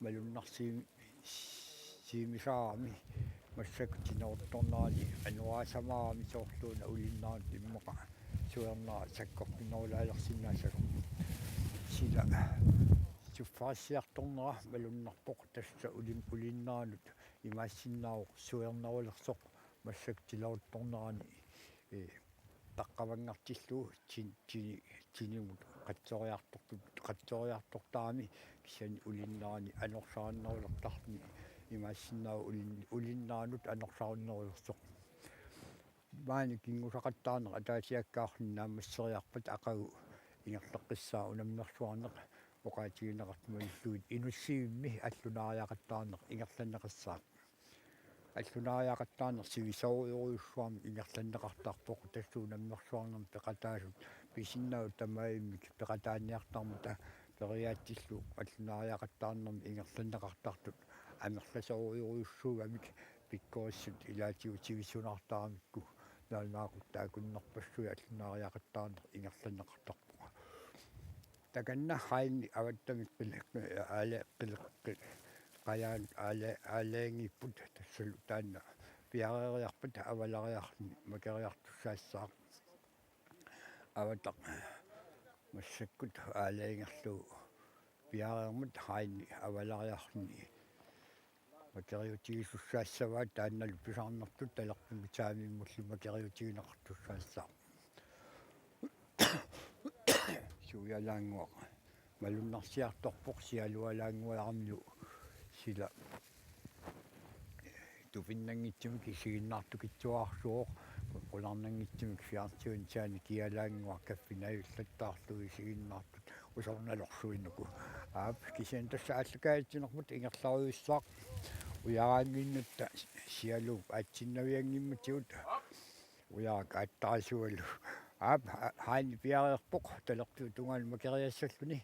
malunnarsiim-, siimisaarami massakkut tineruttornerani anoraassamaarami soorluuna ulinnaanut immaqa suernera sakkortunerulaalersinnaassasoq. Sila suffarissiartornera malunnarpoq tassa ulim-, ulinnaanut imaassinnaavoq suernerulersoq massakkut tineruttornerani, ee, taqqavanngartillugu tin-, tini-, tinimut qatsoriartortut, qatsoriartortarami kisianni ulinnerani anorsaarinnerulertarluni imaassinnaavoq ulin-, ulinnaanut anorsaarinnerulersoq. Maani kinngusaqattaarneq ataasiakkaarluni naammasseriarpat aqagu ingerlaqqissaaq unammersuarneq oqaatigineqartut malillugit inussivimmi allunaariaqattaarneq ingerlanneqassaaq. Allunaariaqattaarneq sivisoorujorujussuarmik ingerlanneqartarpoq tassa unammersuarnermi peqataasut pisinnaat tamaavimmik peqataaniartarmata periaatsillu allunaariaqattaarnermi ingerlanneqartartut amerlasoorujorujussuugamik pikkorissut ilaatigut sivisunaartaramikku naalunaaquttaakunnerpassuit allunaariaqattaarneq ingerlanneqartarpunga. Takanna Haanni Avattamik qile-, aale-, qile-, qi-, qajaanut aale-, aalajangiipput tassalu taanna piareeriarpat avalariarluni makeriartussaassaaq. Avataq massakkut aalajangerlugu piareermat Haanni avalariarluni makeriutigisussaassavaat taannalu pisarnertut talerpimmut saamiimmullu makeriutigineqartussaassaaq. Suialaannguaq malunnarsiartorpoq sialualaannguaramilu sila tupinnanngitsumik isiginnaartukitsuararsuuvoq, qularnanngitsumik fjernsyni saani kialaannguaq kaffinaajullattaarlugu isiginnaartut usornalorsuinuku. Aap, kisianni tassa aallakaatitsinermut ingerlarujussuaq ujaraannginnutta sialuup aatsinnavianngimmatigut ujarak aattarisugalu. Aap, ha-, Haanni piareerpoq talerpiup tungaanut makeriassalluni.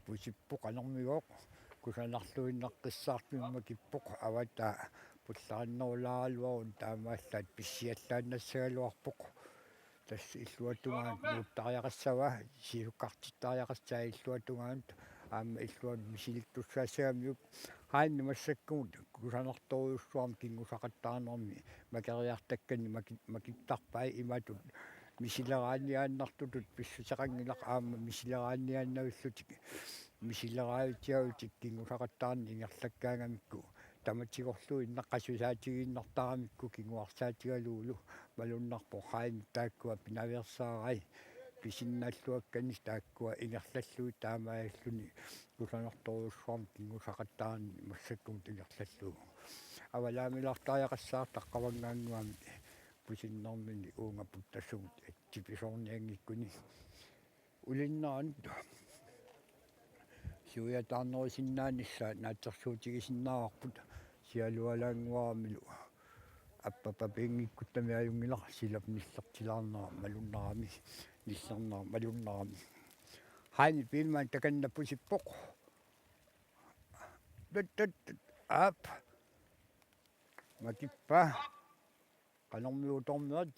Pusippoq qanormigooq, kusanarluinnaqqissaartumik makippoq, Avataa pullarinnerulaaraluaruni taamaallaat pissiallaannassagaluarpoq. Tassa illuatungaanut nuuttariaqassavaa, sisukkartittariaqassaaq illuatungaanut, aamma illuanut misilittussaassagamiuk. Haanni massakkumut kusanartorujussuarmik kinngusaqattaarnermi makeriartakkanni maki-, makittarpai imatut misileraaniaannartutut pissuseqanngilaq aamma misileraaniaannavillutik misileraavitigalutik kinngusaqattaarneq ingerlakkaangamikku tamatigorluinnaq qasusaatigiinnartaramikku kinguarsaatigalugulu malunnarpoq Haanni taakkua pinaveersaarai pisinnaalluakkani taakkua ingerlallugit taamaalilluni kusanartorujussuarmik kinngusaqattaarneq massakkumut ingerlallugu. Avalaamilaartariaqassaaq taqqavanngaannguamik pusinnermini uunga puttassummut tipisoornianngikkuni. Ulinnaanut suiataarnerusinnaanissaa naatsorsuutigisinnaavarput sialualaannguaramilu appapapiinngikkuttami ajunngilaq silap nillertilaarnera malunnarami, nillernera malunnarami. Haanni piimaani takanna pusippoq. Tut, tut, tut. Aap. Makippa. Qanormiutornerit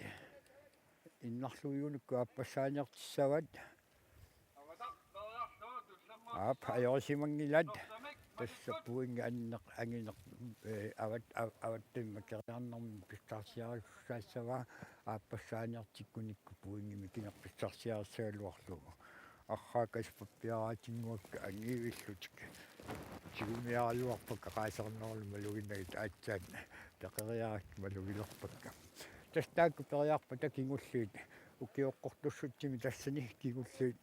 innarluigunikku aappassaaniortissavaat. Aap, ajorisimanngillat. Tassa puingi anneq angineq, eh, avat-, av-, avattami makeriarnermi pissarsiarissaassavaa, aappassaaniartikkunikku puingimik ineq pissarsiarissagaluarlugu. Arraa kasipappiaraatinnguakka angivillutik. Tigumiaraluarpakka qaasarnerlu maluginnagit aatsaat peqeriarakku malugilerpakka. Tassa taakku periarpata kingulliit ukioqqortussutsimi tassani kingulliit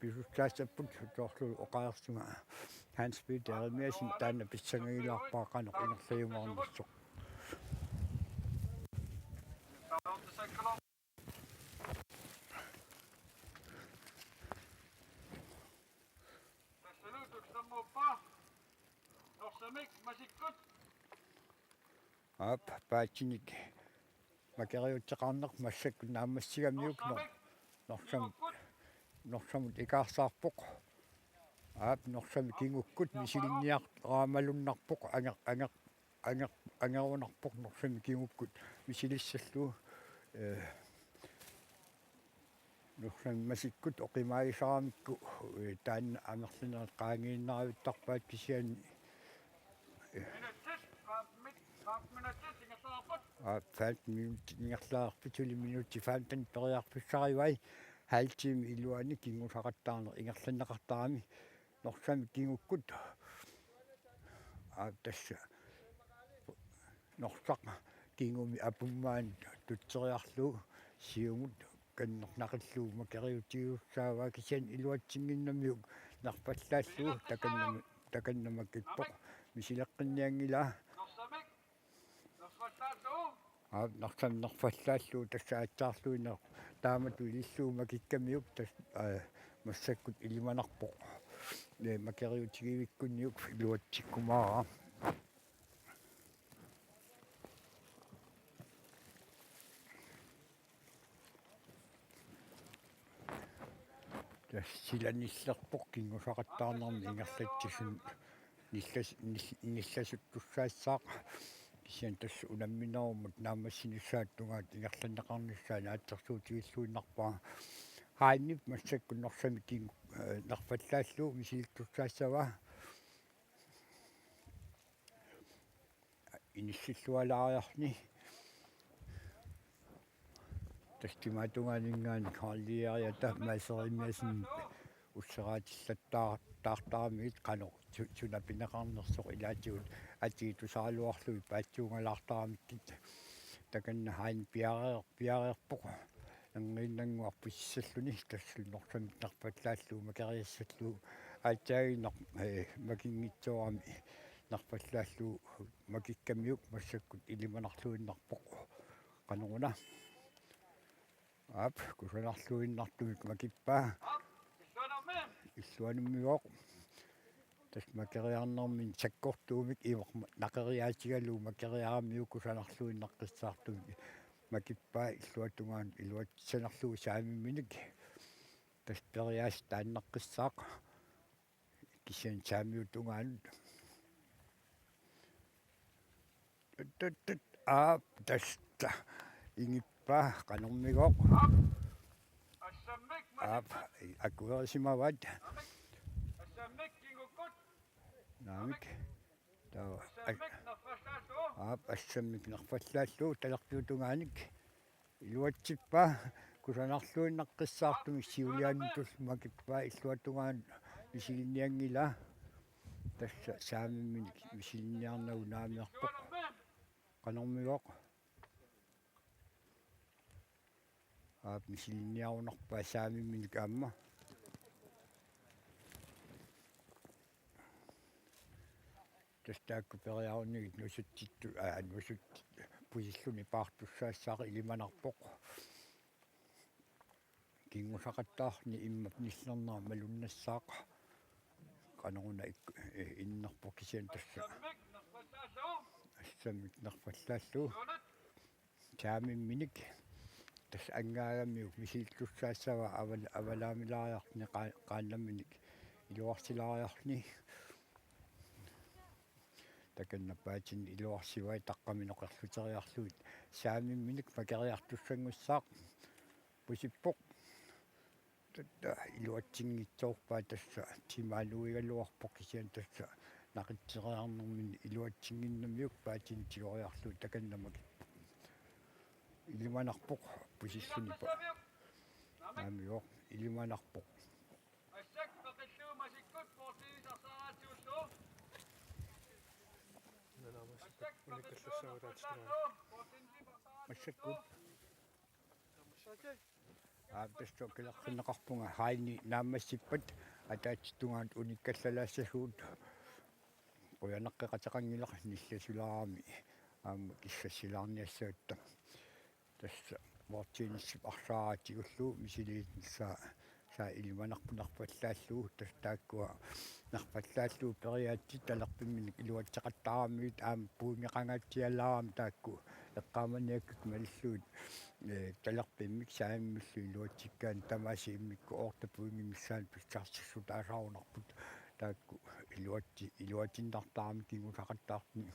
pisussaassapput soorlu oqareersunga Hans Peter Jeremiassen taanna pissangagilaarpara qanoq ingerlajumaarnersoq. Aap, paatsinik makeriuteqarneq massakkut naammassigamiuk nor-, norsam-, norsamut ikaarsaarpoq. Aap, norsami kingukkut misilinniaralunnarpoq, anger-, anger-, anger-, angerunarpoq norsami kingukkut misilissallugu, eh, norsami masikkut oqimaagisaramikku, eh, taanna amerlanerit qaangiinnavittarpaat kisianni, eh, aap, femten minut ingerlaarpit, suli minutsit femten periarfissarivai, halv time iluani kingusaqattaarneq ingerlanneqartarami norsami kingukkut. Aap, tassa norsaq kingumi apummaani tutseriarlugu siumut kannerneqillugu makeriutigisussaavaa kisianni iluatsinnginnamiuk nerfallaallugu takanna-, takanna makippoq misileqqinnianngilaa. Aap, norsami nerfallaallugu tassa aatsaarluinnaq taamatut ilillugu makikkamiuk tassa, aa, massakkut ilimanarpoq. Ee, makeriutigivikkunniuk iluatsikkumaarpara. Tassa sila nillerpoq kingusaqattaarnermi ingerlatsisunut nillas-, nil-, nillasuttussaassaaq. Kisianni tassa unamminerummat naammassinissaata tungaanut ingerlanneqarnissaa naatsorsuutigilluinnarpara. Haanip massakkut norsami kingu-, eh, nerfallaallugu misilittussaassavaa. Inissillualaariarni. Tassa timaatungaaninngaanniit Karl Lieriata Mads Jeremiassen usseraatillattaar-, taartaramigit qanoq su-, suna pineqarnersoq ilaatigut atiitusaraluarlugit paatsuungalaartaramikkit. Takanna haanip piareer-, piareerpoq. Erniinnannguaq pusissalluni tassa norsamik nerfallaallugu makeriassallugu aatsaaginnaq, eh, makinngitsoorami nerfallaallugu makikkamiuk massakkut ilimanarluinnarpoq. Qanoruna? Aap, kusanarluinnartumik makippaa. Illuanummivoq. Tassa makeriarnermini sakkortuumik imaq ma-, naqeriaatigalugu makeriaramiuk kusanarluinnaqqissaartumik makippaa illuatungaanut iluatsissanerlugu saamimminik. Tassa periaasat taannaqqissaaq. Kisianni saamiutungaanut. Tut, tut, tut. Aap, tassa. Ingippaa, qanormigooq? Aap, akuerisimavaat. Naamik. Taava, a-, aap, assammik nerfallaallugu talerpiutungaanik. Iluatsippaa, kusanarluinnaqqissaartumik siuliani tullu makippaa illuatungaanut misilinnianngilaa. Tassa saamimminik misilinniarnagu naamiarpoq. Qanormigooq? Aap, misilinniarunarpaa saamimminik aamma. Tassa taakku periarunigit nusutsittut, aa, nusutsit pusilluni paartussaassaaq ilimanarpoq. Kingusaqattaarni immap nillernera malunnassaaq. Qanoruna ik-, eh, innerpoq kisianni tassa. Assammik nerfallaallugu. Saamimminik. Tassa angaagamiuk misilittussaassavaa aval-, avalaamilaariarluni qaa-, qaannamminik iluarsilaariarluni. Takanna paatsinik iluarsivai taqqaminoqerluteriarlugit. Saamimminik makeriartussanngussaaq. Pusippoq. Tatta iluatsinngitsoorpaa tassa timaanuigaluarpoq kisianni tassa naqitseriarnermini iluatsinnginnamiuk paatini tigoriarlugu takanna makippoq. Ilimanarpoq pusissunipa. Naamik. Ilimanarpoq. Massakkut. Aap, tassa kilersinneqarpunga Heini naammassippat ataatsip tungaanut unikkallalaassagutsigu. Qujanaqqeqateqanngilaq nillasulaarami aamma kissassilaarniassagatta. Tassa bordtennisip arsaaraatigullu misiliinissaa saa ilimanarpoq narpallaallugu tassa taakkua narpallaallugu periaatsit talerpimminik iluatseqattaaramigit aamma pointeqangaatsialaarami taakku eqqaamaniakkut malillugit, ee, talerpimmik saamimmillu iluatsikkaanni tamaasa immikkut otte pointit missaanni pissarsissutaasarunarput taakku iluatsi-, iluatsinnartaramik kingusaqattaartut.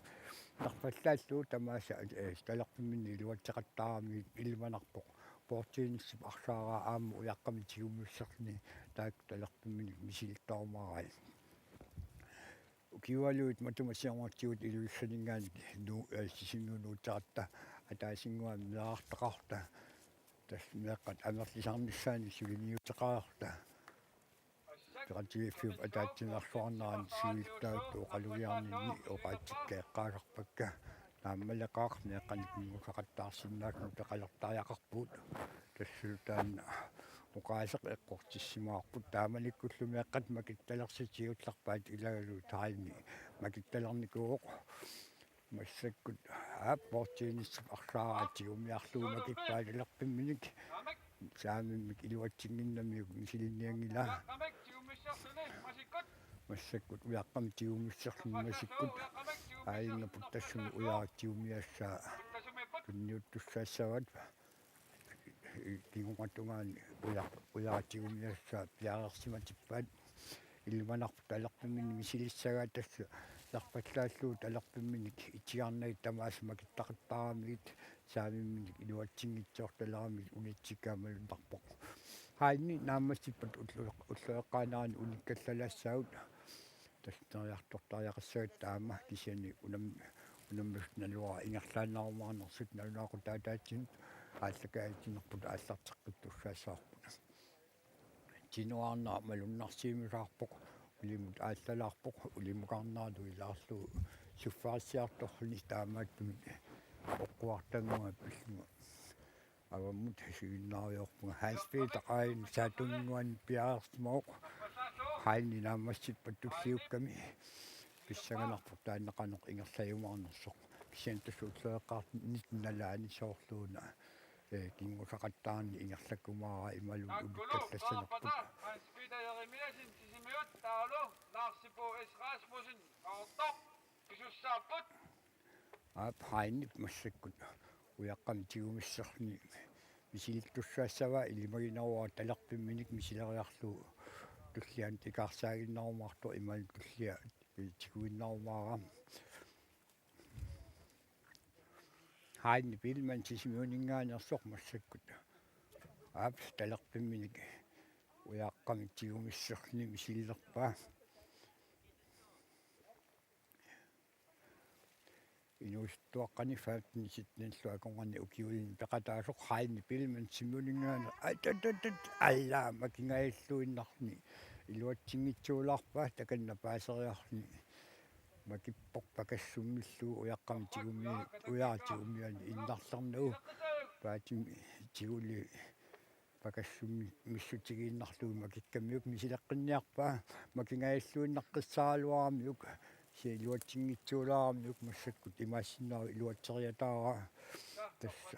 Narpallaallugu tamaasa, ee, talerpimminni iluatseqattaaramigit ilimanarpoq. Bordtennisip arsaaraa aamma ujaqqamik tigumisserluni taakku talerpimminik misilittarumaarai. Ukiualuit matuma siornatigut Ilulissaninngaanniit nu-, ee, Sisimiunut nuutseratta ataasinnguamik meerartaqarta. Tassa meeqqat amerlisarnissaannik suliniuteqarta. Peqatigiiffiup ataatsimiarsuarnerani siulittaasup oqalugiarninni oqaatsikka eqqaasarpakka. Naammaleqaaq meeqqanik kingusaqattaarsinnaasut peqalertariaqarput. Tassalu taanna oqaaseq eqqortissimavarput taamanikkullu meeqqat makittalersitsiullarpaat ilagalu taimi makittalernikuuvoq. Massakkut aap bordtennisip arsaaraa tigumiarlugu makippai talerpimminik saamimmik iluatsinnginnamiuk misilinnianngilaa. Massakkut ujaqqamik tigumisserluni masikkut aajinngaput tassami ujarak tigumiassaa tunniuttussaassavat. Kinguatungaani uja-, ujarak tigumiassaa piareersimatippaat. Ilimanarpoq talerpimminni misilissagaat tassa narpallaallugu talerpimminik itigarnagit tamaasa makittaqattaaramigit saamimminik iluatsinngitsoortaleramigit unitsikkaat malunnarpoq. Heini naammassippat ullu-, ulloqeqqaannerani unikkallalaassagut. Tassa neriartortariaqassagatta aamma kisianni unam-, unammisut naluara ingerlaannarumaanersoq nalunaaqutaq ataatsimut aallakaatitsinerput aallarteqqittussaassavarput. Tinuarnera malunnarsiumisaarpoq, ulimut aallalaarpoq, ulimukarneralu ilaarlugu suffarissiartorluni taamaattumik oqquartannguaq pillunga. Avammut siginnaariarpunga Hans Peter Ain saattunnguan piareersimavoq. Heini naammassippat tulliukkami pissanganarpoq taanna qanoq ingerlajumaarnersoq. Kisianni tassa ulloqeqqaarnit nalaani soorluuna, ee, kingusaqattaarneq ingerlakkumaaraa imaluunniit ulikkallassanerput. Hans Peter Jeremiassen, Sisimiut, taavalu Lars Bo S. Rasmussen, Qaqortoq, pisussaapput. Aap, Heinip massakkut ujaqqamik tigumisserluni misilittussaassavaa, ilimaginaruara talerpimminik misileriarlugu tullianut ikaarsaaginnarumaartoq imaluunniit tullia tiguinnarumaarami. Heini Biilmann Sisimiuninngaanneersoq massakkut. Aap, talerpimminik ujaqqamik tigumisserluni misilerpaa. Inuusuttuaqqani femten syttenillu akornanni ukiulinni peqataasoq Heini Biilmann Sisimiuninngaanneersoq. At, at, at, at, alla, makingajalluinnarluni iluatsinngitsuulaarpaa takanna paaseriarluni. Makippoq pakassummillugu ujaqqamik tigummi-, ujarak tigumiani innarlernagu. Paatimi tiguli pakassummik missutigiinnarlugu makikkamiuk misileqqinniarpaa, makingajalluinnaqqissaaraluaramiuk, kisianni iluatsinngitsuulaaramiuk massakkut imaassinnaavoq iluatseriataaraa. Tassa.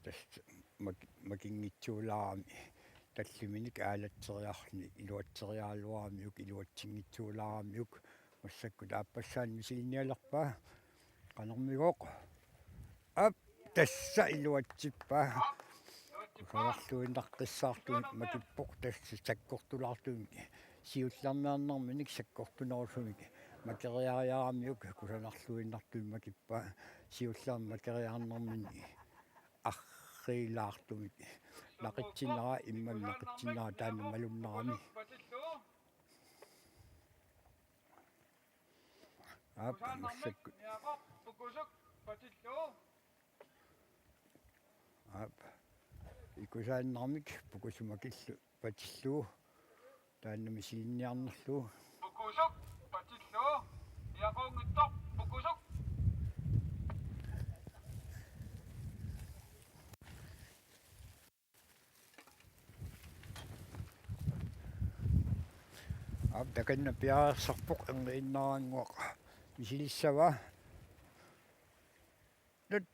Tassa mak-, makinngitsuulaarami tallimanik aalatseriarluni iluatseriaraluaramiuk iluatsinngitsuulaaramiuk massakkut aappassaani misilinnialerpaa. Qanormigooq? Aap, tassa iluatsippaa. Usaarluinnaqqissaartumik makippoq tassa sakkortulaartumik Siullerniarnerminik sakkortunerusumik makeriariaramiuk kusanarluinnartumik makippaa, siullermik makeriarnerminik arriilaartumik naqitsinnera, immami naqitsinnera taanna malunnarami. Aap, massakkut. Aap. Ikusaannarmik pukusumik makillu patillugu. Taanna misilinniarnerlugu. Pukusuk patillugu. Niaqunngitsoq pukusuk. Aap, takanna piareersarpoq, erniinnarannguaq misilissavaa. Tut,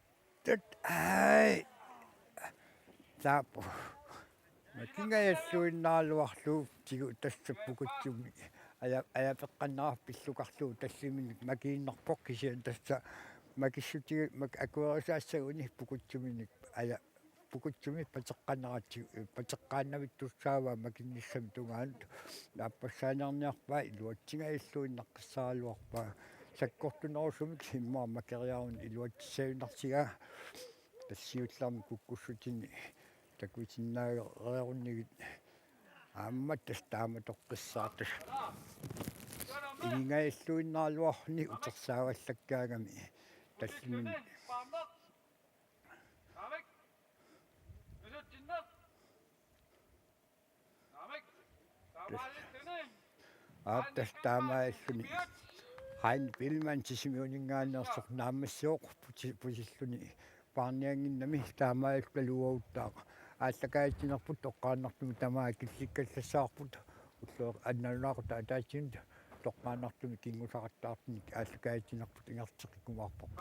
tut, ai. Taappu. Makingajalluinnaraluarlugu tigu tassa pukutsumi. Aja, ajapeqqannaarpoq pillukarlugu tallimanik makiinnarpoq, kisianni tassa makissutigu, mak-, akuerisaassaguni pukutsuminik aja, pukutsumi pateqqaneratsigu, pateqqaannavittussaavaa makinnissami tungaanut. Aappassaaniarniarpaa, iluatsingajalluinnaqqissaaraluarpaa. Sakkortunerusumik immaqa makeriaruni iluatsissagunartigaa. Tassa siullermik kukkussutini takusinnaareerunnigit aamma tassa taamatoqqissaartut. Igingajalluinnaraluarluni utersaavallakkaangami tallimanik. Aap, tassa taamaalilluni. Hein Biilmann Sisimiuninngaanneersoq naammassivoq pusi-, pusilluni paarniannginnami, taamaalilluni taluaruttaaq. Aallakaatitsinerput toqqaannartumik tamaat killikkallassavarput. Ulloq annalunaaqutaq ataatsimut toqqaannartumik kinngusaqattaartunik aallakaatitsinerput ingerlateqqikkumaarparput.